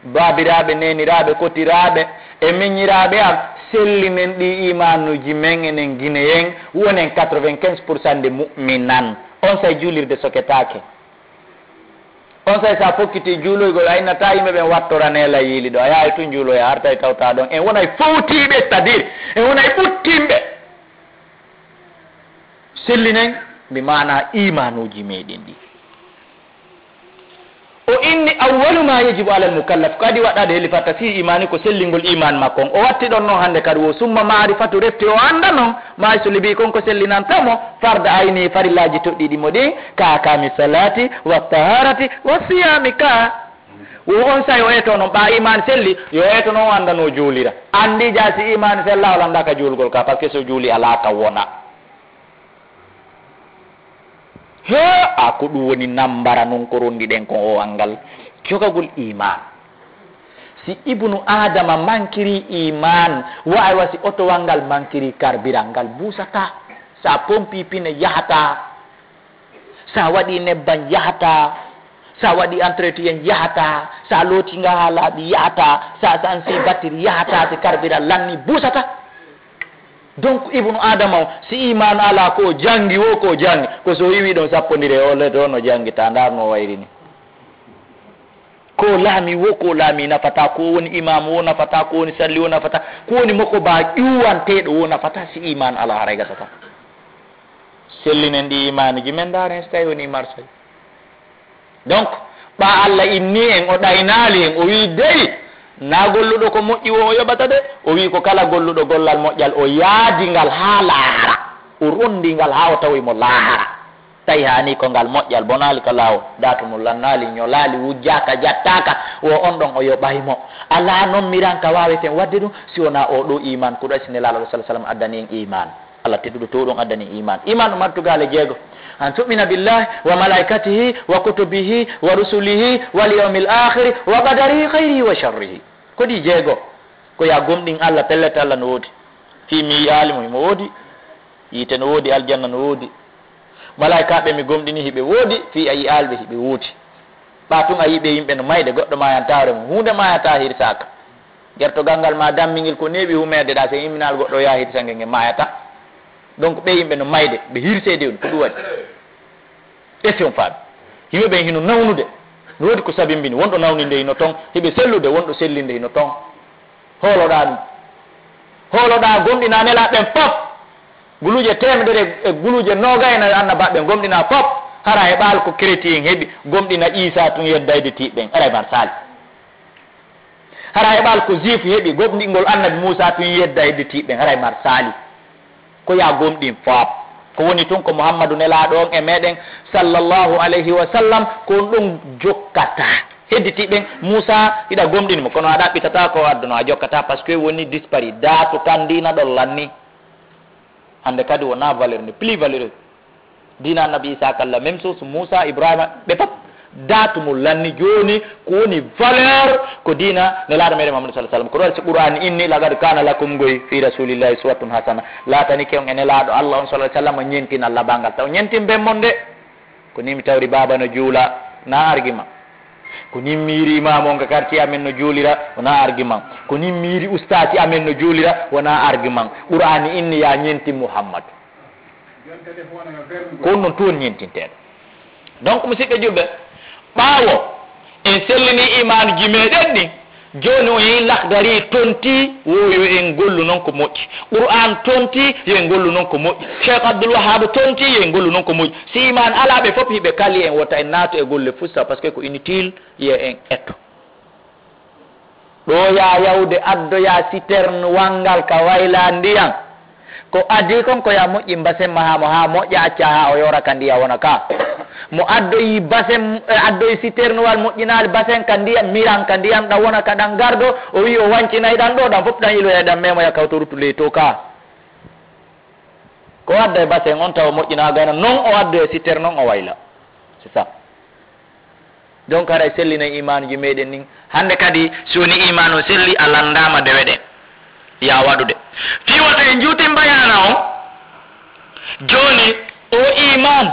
Baabiraaɓe, neeniraaɓe, kotiraaɓe, e miñiraaɓe am, sellinen ɗi imaanuuji men enen Gineyen, wonen quatre-vingt-quinze pour cent de mu'minan. On say juulirde soketaake. On say sa fokkiti juuloygol, a innataa yimɓe ɓen wattora neela yiili ɗo. A yahay tun juuloya, a artay tawta ɗon. En wonay fowtiiɓe, c'est-à-dire, en wonay ɓuttimɓe. Sellinen, bi maana iimaanuuji meɗen ɗi. O inni, "Awwalu ma yajibu alal mukallaf," ko adi waɗɗaade heli fatta fii imaani ko sellingol imaan makko on. O watti ɗon non hannde kadi wo summa maarifatu refti o annda non, ma so libi kon ko sellinanta mo, farda ayni farillaaji toɗɗiiɗi mo ɗin, ka akami salati, wa taharati, wa siyami ka. Wo on say o eto non, ɓa imaan selli, yo eto non o annda no juulira. Anndi ja si imaan sella o lannda ka juulgol ka, parce que so juuli alaa ka wona. He, a ko ɗum woni nambara non ko rondiɗen kon o anngal jogagol iman. Si ibnu Adama mankiri iman, wa aywa si otowal ngal mankiri karbiral ngal buusata, sa pompi pine yahata, sa waɗi nebban yahata, Sa waɗi entretien yahataa, sa looti nga haa laaɓi yahataa, sa sansi batiri yahataa, si karbira lanni busataa. Donc, Ibnu Aadama o, si iimaan alaa ko o janngi woo, ko o janngi, ko so o iwii ɗon sappondire, o le ɗo no janngi, ta ndaar no wayri ni. Ko laami woo, ko laami nafataa, ko woni imaamu woo nafataa, ko woni salli woo nafataa, ko woni moko baa ƴuwanteeɗo woo nafataa, si iimaan alaa haray gasataa. Sellinen ɗi iimaanuji men, ndaaren si tawi woni marsoy. Donc, ɓaa Alla inni en, o ɗaynaali en, o wi'i, dey, naa golluɗo ko moƴƴi woo o yoɓata de, o wi'i ko kala golluɗo gollal moƴƴal, o yaadi ngal haa laara, o rondi ngal haa o tawi mo laara. Tawi haani ko ngal moƴƴal, bonaali ka laawol, daatu mum lannaali, ñolaali, wujjaaka, jattaaka, wo on ɗon o yoɓay mo. Alaa non miranka waaweten waɗde ɗum, si wonaa oo ɗoo iimaan, ko ɗum si Nelaaɗo, sallallahu alaihi wasallam, addani en iimaan. Allah tedduɗo to ɗon addani iimaan. Iimaan ɗum mari tugaale jeego. An tu'mina billahi wa malaikatihi wa kutubihi wa rusulihi wal yawmil akhiri wa qadarihi khayrihi wa sharrihi. Ko ɗi jeego. Ko yo a gomɗin Allah, pellet Allah no woodi. Fii mi yi'aali mo, himo woodi. Yiite no woodi, aljanna no woodi. Malaa'ikaaɓe mi gomɗini hiɓe woodi, fii a yi'aali ɓe hiɓe woodi. Ɓaa tun a yi'i ɓee yimɓe no mayde, goɗɗo maayantaa hoore mum. Huunde maayataa hirsaaka. Gertogal ngal maa dammingel ko neeɓi humeede ɗaa, si imminaali goɗɗo yaha hirsa ngel, ngel maayataa. Donc ɓee yimɓe no mayde, ɓe hirseede on, ko ɗum waɗi. Est-ce que on faami? Yimɓe ɓen hino nawnude. No woodi ko sabimbini, wonɗo nawninde hino ton, hiɓe sellude, wonɗo sellinde hino ton. Hooloɗaa ɗum. Hooloɗaa gomɗinaa nelaaɓe ɓen fof. Guluuje teemedere e guluuje noogay e nayo annabaaɓe ɓen gomɗinaa fof. Hara e ɓaal ko chrétien heɓi gomɗina Iisaa tun yeddayde tiiɓe ɓen. Haray mar saali. Hara e ɓaal ko juif heɓi gomɗingol annabi Muusaa tun yeddayde tiiɓe ɓen. Haray mar saali. Ko yo a gomɗin fof. Ko woni tun ko Muhammadu nelaaɗo on e meɗen sallallahu alayhi wa sallam, ko on ɗon jokkata. Hedditi ɓen, Muusaa, hiɗa gomɗini mo, kono a ɗaɓɓitataa ko o adduno, a jokkataa, parce que woni dispari. Daatu kan diina ɗon lanni. Hande kadi wonaa valeur nde plus valeur. Diina Annabi Iisaa kan la même chose, Muusaa, Ibraahiima, ɓe fof. Daatu mo lanni jooni, ko woni valeur, ko diina Nelaaɗo meɗen Muhammadu sallallahu alayhi wa sallam. Ko ɗum waɗi si Qur'aani inni, "Laqad kaana lakum ngoy fi rasulillahi uswatun hasana." Laatanike on e Nelaaɗo Allah on sallallahu alayhi wa sallam ñentinal labangal. Taw ñentin ben mon de. Ko ni mi tawri baaba no juula, na argument. Ko ni mi yiiri imaamu on ka quartier amen no juulira, wonaa argument. Ko ni mi yiiri ustaasi amen no juulira, wonaa argument. Qur'aani inni ya ñenti Muhammadu. Ko on non tun ñentinteeɗo. Donc, musidɓe julɓe, ɓaawo en sellini imaanuji meɗen ɗin, jooni o yehi Laxdari tonti, wo yo en gollu non ko moƴƴi. Qur'aan tonti, yo en gollu non ko moƴƴi. Cheikh Abdul Wahhab tonti, yo en gollu non ko moƴƴi. Si imaan alaa, ɓe fof hiɓe kali en, wota en naatu e golle fusta, parce que ko inutile, yo en etto. Ɗo ya yawde addoya citerne wanngal ka wayla ndiyan. Ko adii kon ko ya moƴƴi basen ma haa mo haa moƴƴa acca haa o yora ka ndiya wona ka. Mo addoyi basen, eh, addoyi citerne wal moƴƴinaali basen ka ndiyan, miran ka ndiyan ɗan wona ka ɗan gardo, o wi'i o wancinay ɗan ɗo, ɗan fof ɗan iloya ɗan memoya kawto ruttu ley to ka. Ko adda e basen on tawa moƴƴinaa gana non o addoyi e citerne non o wayla. C'est ça. Donc, haray sellinen iimaanuuji meɗen ɗin. Hannde kadi, si woni iimaanu on selli, a lanndaama dewe ɗen. Yaa waɗude. Fii wata en juutin bayaana on. Jooni, oo iimaan,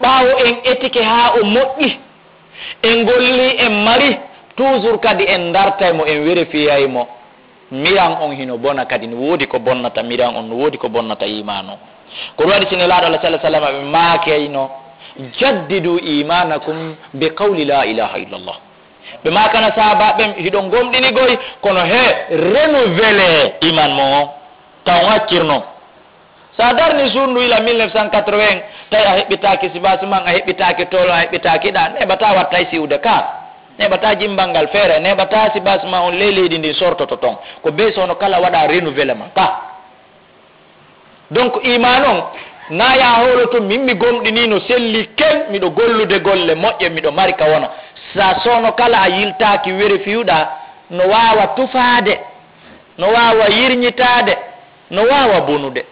ɓaawo en etike haa o moƴƴi, en golli, en mari, toujours kadi en dartay mo, en werefiyay mo. Miran on hino bona kadi, no woodi ko bonnata miran on, no woodi ko bonnata iimaan on. Ko ɗum waɗi si Nelaaɗo Allah sallallahu alaihi wasallam ɓe maakayno, "Jaddidu iimanakum bi qawli la ilaha illallah." Ɓe maakana sahaabaaɓe ɓen, "Hiɗon gomɗini goy, kono he renouveler iimaan mon on, taw on accir non." Sa darni suudu ila mille neuf cent quatre-vingts, tawi a heɓɓitaaki sibaas man, a heɓɓitaaki tool, a heɓɓitaaki ɗa, neɓataa wattay siwde ka. Neɓataa jimbal ngal feere, neɓataa sibaas ma on ley leydi ndin sortoto ton. Ko bee soono kala waɗa renouvellement ka. Donc, iimaan on, na ya hoolo tun, min mi gomɗini no selli ken, miɗo gollude golle moƴƴe, miɗo mari ka wona. Sa soono kala a yiltaaki werefiyuɗa, no waawa tufaade, no waawa yirñitaade, no waawa bonude.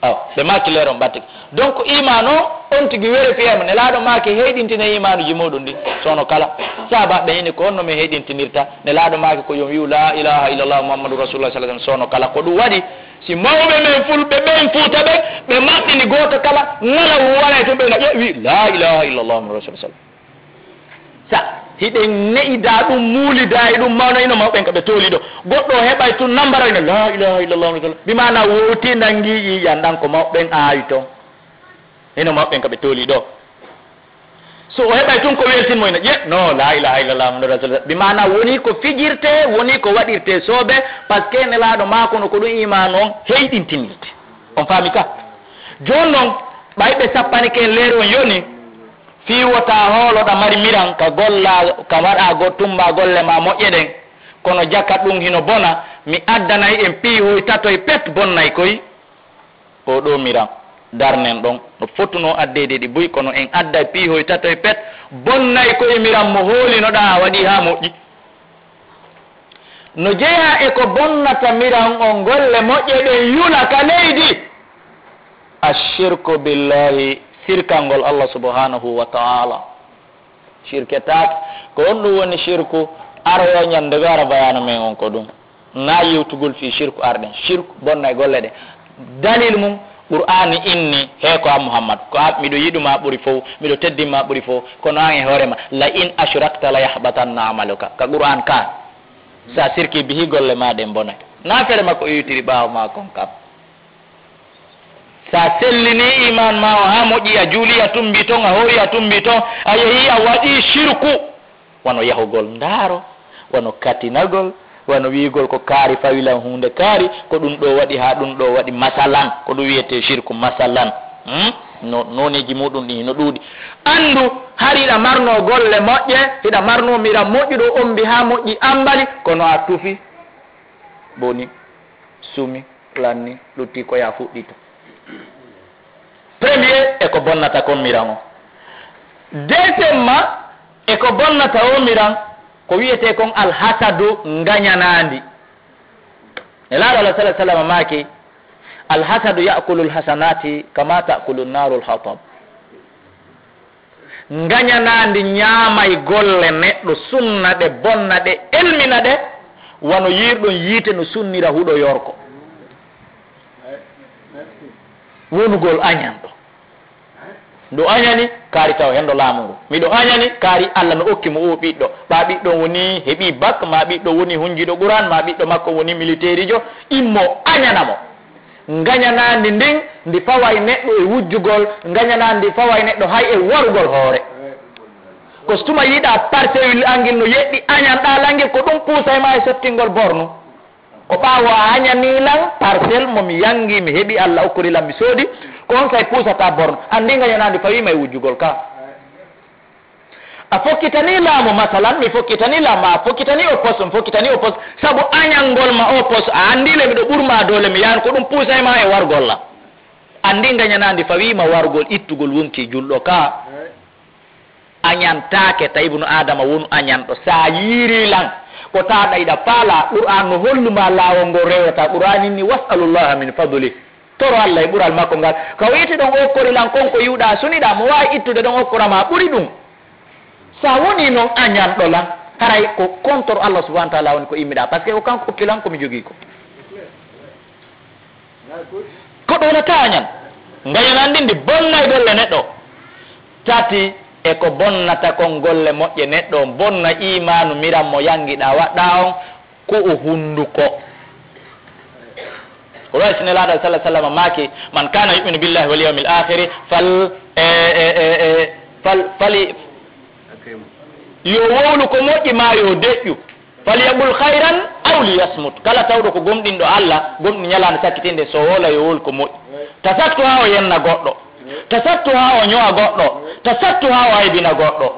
Awa, ɓe maaki leeron ɓattike. Donc, iimaan o, on tigi werefiyay mo. Nelaaɗo maaki, heyɗintinee iimaanuuji mooɗon ɗin, soono kala. Sahaabaaɓe ɓen inni, ko honno min heyɗintinirta? Nelaaɗo maaki, ko yo on wi'u, "La ilaha illallah Muhammadu Rasulullah sallallahu alaihi wasallam," soono kala. Ko ɗum waɗi, Si mawɓe men fulɓe ɓen Fuuta ɓen, ɓe maɓɓini gooto kala, ŋala wonay tun ɓe na ƴeewi, "Laa ilaaha illallah Muhammadu Rasuulullaah." Sa hiɗen ne'idaa ɗum, muulidaa e ɗum, mawna ino mawɓe ɓen ka ɓe tooli ɗoo. Goɗɗo o heɓay tun nambara ino, "Laa ilaaha illallah Muhammadu Rasuulullaah." Bi maanaa wowtii nangii ƴiiƴan ɗan ko mawɓe ɓen aawi ton. Ino mawɓe ɓen ka ɓe tooli ɗoo. So o heɓay tun ko weltin mo ina ƴe, no, "Laa ilaaha illallah Muhammadu Rasuulullaah." Bi maanaa wonii ko fijirtee, wonii ko waɗirtee soobee, parce que Nelaaɗo maako no ko ɗun iimaanu on heyɗintinirte. On faami ka? Jooni non, ɓay ɓe sappanike en leeri on yoni, fii wota hooloɗa mari miran ka golla, ka waɗa go-, tumba golle maa moƴƴe ɗen, kono jaka ɗun hino bona, mi addanay en piihoy tatoy pet bonnay koy. Oo ɗoo miran, darnen ɗon, no fotunoo addeede ɗi buy, kono en adday piihoy tatoy pet, bonnay koy miran mo hoolinoɗaa a waɗii haa moƴƴi. No jeyaa e ko bonnata miran on golle moƴƴe ɗen yula ka leydi. Ashirku billahi, sirkangol Allah subhanahu wa ta'ala. Shirketaake. Ko honɗun woni shirku? Aroyo ñande goo ara bayaanu men on ko ɗun. Na yewtugol fii shirku arɗen. Shirku bonnay golle ɗen. Dalil mun, Qur'aani inni, "Hee ko an Muhammad, ko an, miɗo yiɗu maa ɓuri fow, miɗo teddin maa ɓuri fow, kono an e hoore maa, la in ashrakta la yahbatanna amaluka." Ka Qur'aan ka. Sa sirki bihi golle maa ɗen bonay. Na fere makko o yewtiri ɓaawo maa kon kam. Sa sellinii iimaan maa on haa moƴƴi, a juulii a tumbii ton, a hoorii a tumbii ton, a yehii a waɗii shirku, wano yahugol ndaaro, wano katinagol, wano wi'ugol ko kaari fawi lan huunde kaari, ko ɗun ɗoo waɗi haa ɗun ɗoo waɗi, masalan, ko ɗun wi'etee shirku, masalan. Hmm? No, nooneeji muuɗun ɗin hino ɗuuɗi. Anndu, hari hiɗa marnoo golle moƴƴe, hiɗa marnoo miran moƴƴuɗo, ombi haa moƴƴi, ambali, kono a tufi, boni, sumi. Lanni, lutti ko yaa fuɗɗito. Premier e ko bonnata kon miran on. Deuxièmement, e ko bonnata o miran, ko wi'etee kon alhasadu ngañanaandi. Nelaaɗo Allah sallallaahu alayhi wa sallam maaki, "Alhasadu ya'kulul hasanati kama ta'kulun narul hatab." Ngañanaandi ñaamay golle neɗɗo, sunna ɗe, bonna ɗe, elmina ɗe, wano yi'irɗon yiite no sunnira huɗo yorko. Wonugol añanɗo. Miɗo añani, kaari taw henndo laamu ngu. Miɗo añani, kaari Alla no okki mo oo ɓiɗɗo. Ɓaa ɓiɗɗo on woni heɓii bak, maa ɓiɗɗo woni hunjiiɗo Qur'aan, maa ɓiɗɗo makko woni militeeriijo, immo añana mo. Ngañanaandi ndin, ndi faway neɗɗo e wujjugol, ngañanaandi ndi faway neɗɗo hay e warugol hoore. Ko so tuma yiɗaa parcelle an ngil no yeɗɗi, añanɗaa lan ngil, ko ɗun puusay maa e sottingol bornu. Ko ɓaawo a añanii lan parcelle mo mi yangii, mi heɓi, Alla okkori lan, mi soodi, ko on say puusataa bornu. Anndii ngañanaandi fawii ma e wujjugol ka. A fokkitanii laamu, masalan, mi fokkitanii laamu, a fokkitanii o poste, mi fokkitanii o poste. Sabu añangol ma o poste, a anndii le miɗo ɓur maa doole, mi yahan ko ɗun puusay maa e wargol lan. Anndii ngañanaandi fawii ma wargol ittugol wonkii julɗo ka. Añantaake ta ibnu Aadama wonu añanɗo. Sa yiirii lan, ko taaɗa hiɗa faalaa, Qur'aan no hollu maa laawol ngol rewataa. Qur'aan inni, "Was'alullaha min fadlih." Toro Alla e ɓural makko ngal. Ka o wi'ete ɗon okkori lan kon ko yi'uɗaa suniɗaa, mo waawi ittude ɗon okkora ma ɓuri ɗun. Sa wonii non añanɗo lan, haray ko contre Alla subhanahu wa ta'ala woni ko immiɗaa, parce que ko kanko okki lan ko mi jogii ko. Ko ɗowlataa añan. Ngañanaandi ndi bonnay golle neɗɗo. Tati, e ko bonnata kon golle moƴƴe neɗɗo on, bonna iimaanu miran mo yangiɗaa waɗɗaa on, ko o hunduko. Ko ɗo e si Nelaaɗo sallallahu alaihi wasallam maaki, "Man kana yu'minu billahi wal yawmil akhiri fal, e, e, e, e, fal, fali, yo wowlu ko moƴƴi maa yo deƴƴu. Falyaqul khayran aw liyasmut." Kala tawɗo ko gomɗinɗo Allah, gomɗi ñalaande sakkitiinde, so wowla yo wowlu ko moƴƴi. Ta sattu haa o yenna goɗɗo. Ta sattu haa o ño'a goɗɗo. Ta sattu haa o aybina goɗɗo.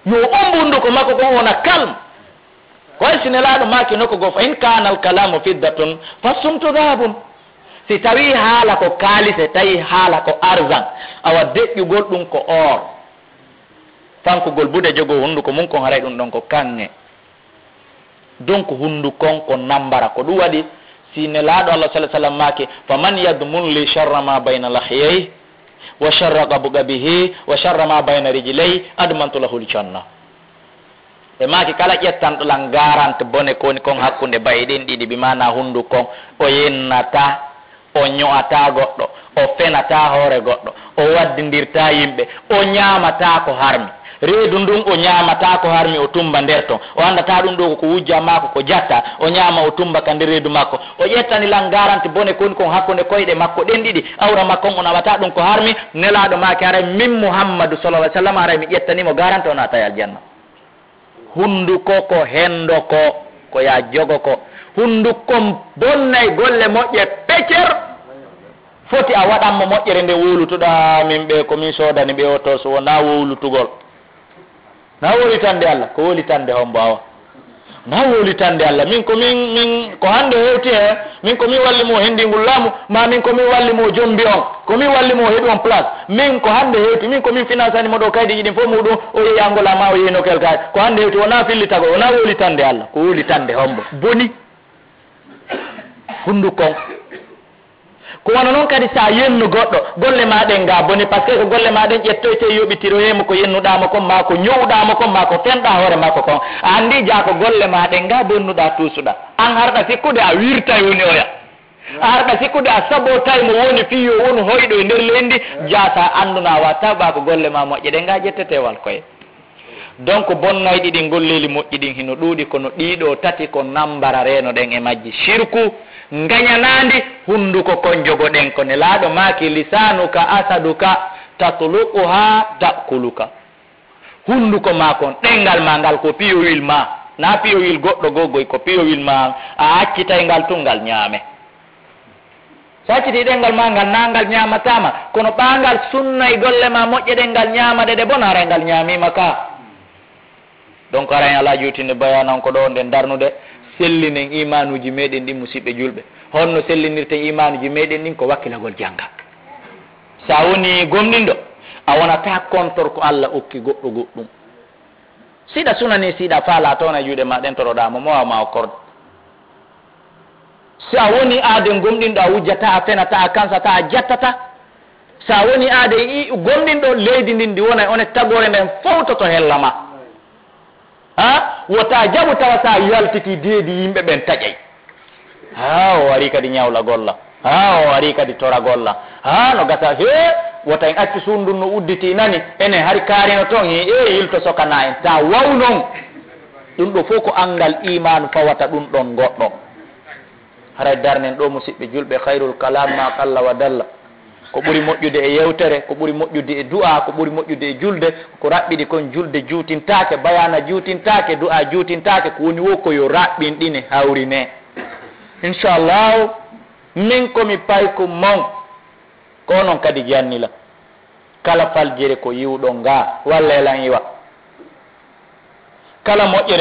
Yo ombu hunduko makko kon wona calme. Ko wayi si Nelaaɗo maaki nokku goo, "Fa in kaana al kalaamu fiddatun, fa sumtu dahabun." Si tawii haala ko kaalise, tawii haala ko argent, awa deƴƴugol ɗun ko or. Fankugol buuɗe jogo hunduko mun kon haray ɗun ɗon ko kaŋŋe. Donc hunduko on ko nambara. Ko ɗun waɗi si Nelaaɗo Allah sallallahu alaihi wasallam maaki, "Fa man yadmun li sharra ma bayna lahyayhi wa sharra qabqabihi wa sharra ma bayna rijlayhi admantu lahul janna." Ɓe maaki, kala ƴettanɗo lan garante bone ko woni kon hakkunde ba'i ɗin ɗiɗi, bi maanaa hunduko kon, o yennataa, o ɲo'ataa goɗɗo, o fenataa hoore goɗɗo, o waddindirtaa yimɓe, o ɲaamataa ko harmi. Reedu ndun o ɲaamataa ko harmi, o tumba nder ton. O anndataa ɗun ɗoo ko ko wujjaa maa ko ko jattaa, o ɲaama, o tumba ka nder reedu makko. O ƴettani lan garante bone ko woni kon hakkunde koyɗe makko ɗen ɗiɗi, awra makko on, o naɓataa ɗun ko harmi. Nelaaɗo maaki, haray min Muhammadu sallallahu alaihi wasallam, haray mi ƴettanii mo garante, o naatay aljanna. Hunduko ko hendo ko, ko yaa jogo ko. Hunduko kon bonnay golle moƴƴe pecer. Foti a waɗan mo moƴƴere nde wowlutuɗaa, min ɓe ko min soodani ɓe oto, so wonaa wowlutugol. Na wowlitande Alla, ko wowlitande hombo awa? Na wowlitande Alla. Min ko min, min ko hande hewti he, min ko min walli mo hendi ngol laamu, ma min ko min walli mo jombi on, ko min walli mo heɓi on place. Min ko hande hewti, min ko min finansani mo ɗo kaydi ɗin fof muɗum, o yehi Angola ma o yehi Nokel kay. Ko hande hewti, wona fillitago, wona wowlitande Alla, ko wowlitande hombo? Boni. Hunduko on. Ko wano non kadi sa yennu goɗɗo, golle ma ɗen ga boni, parce que ko golle ma ɗen ƴettoyte yoɓitiroye mo ko yennuɗaa mo kon, ma ko ɲo'uɗaa mo kon, ma ko fenɗaa hoore makko kon. A andi jaa ko golle ma ɗen ga bonnuɗaa tuusuɗaa. An harɗa sikkude a wirtay woni oya. A harɗa sikkude a sabotay mo woni fii yo wonu hoyɗo e nder leydi, jaa sa andunaa wa taw ba ko golle ma moƴƴe ɗen ga ƴettetee wal koye. Donc, bonnayɗi ɗin golleeli moƴƴi ɗin hino ɗuuɗi, kono ɗii ɗoo tati ko nambara reenoɗen e majji. Shirku, ngaɲanaandi, hunduko kon jogoɗen, ko Nelaaɗo maaki, "Lisaanuka asaduka, tatluquha ta'kuluka." Hunduko maa kon, ɗenngal maa ngal ko piyowil maa, naa piyowil goɗɗo goo goy, ko piyowil maa, a accitay ngal tun ngal ɲaame. Sa accitii ɗenngal maa ngal, naa ngal ɲaamataa ma, kono ɓaa ngal sunnay golle maa moƴƴe ɗen, ngal ɲaama ɗe, ɗe bona, haray ngal ɲaamii ma ka. Donc, haray en alaa juutinde bayanan ko ɗoo wonɗen darnude, sellinen iimaanuuji meɗen ɗin, musiɓɓe julɓe. Honno sellinirten iimaanuuji meɗen ɗin? Ko wakkilagol jannga. Sa wonii gomɗinɗo, a wonataa kontor ko Alla okki goɗɗo goɗɗum. Si ɗa sunanii, si ɗa faalaa, tawna e juuɗe maa ɗen toroɗaa mo, mo waawa ma okkorde. Si a wonii aaden gomɗinɗo, a wujjataa, a fenataa, a kansataa, a jattataa. Si a wonii aaden i-, gomɗinɗo, leydi ndin ndi wonay onet tagoore nden fowtoto hella ma. Ha? Wota jaɓu tawa sa yaltitii deedi yimɓe ɓen taƴay. Haa o arii kadi ɲawlagol lan. Haa o arii kadi toragol lan. Haa no gasa, hee, wota en accu suudu ndun no udditii nani, enen hari kaarino ton, hee, ee, yilto sokana en. Taa waw non. Ɗun ɗoo fow ko anngal iimaanu fawata ɗun ɗon goɗɗo. Haray darnen ɗoo, musiɓɓe julɓe, khayrul kalam ma qalla wa dalla. Ko ɓuri moƴƴude e yewtere, ko ɓuri moƴƴude e du'aa, ko ɓuri moƴƴude e julde, ko raɓɓiɗi kon julde juutintaake, bayaana juutintaake, du'aa juutintaake, ko woni woo ko yo raɓɓinɗine, hawrine. Inchallahu, min ko mi payku mon, ko onon kadi janni lan. Kala faljere ko yi'uɗon nga, wallee lan iwa. Kala moƴƴere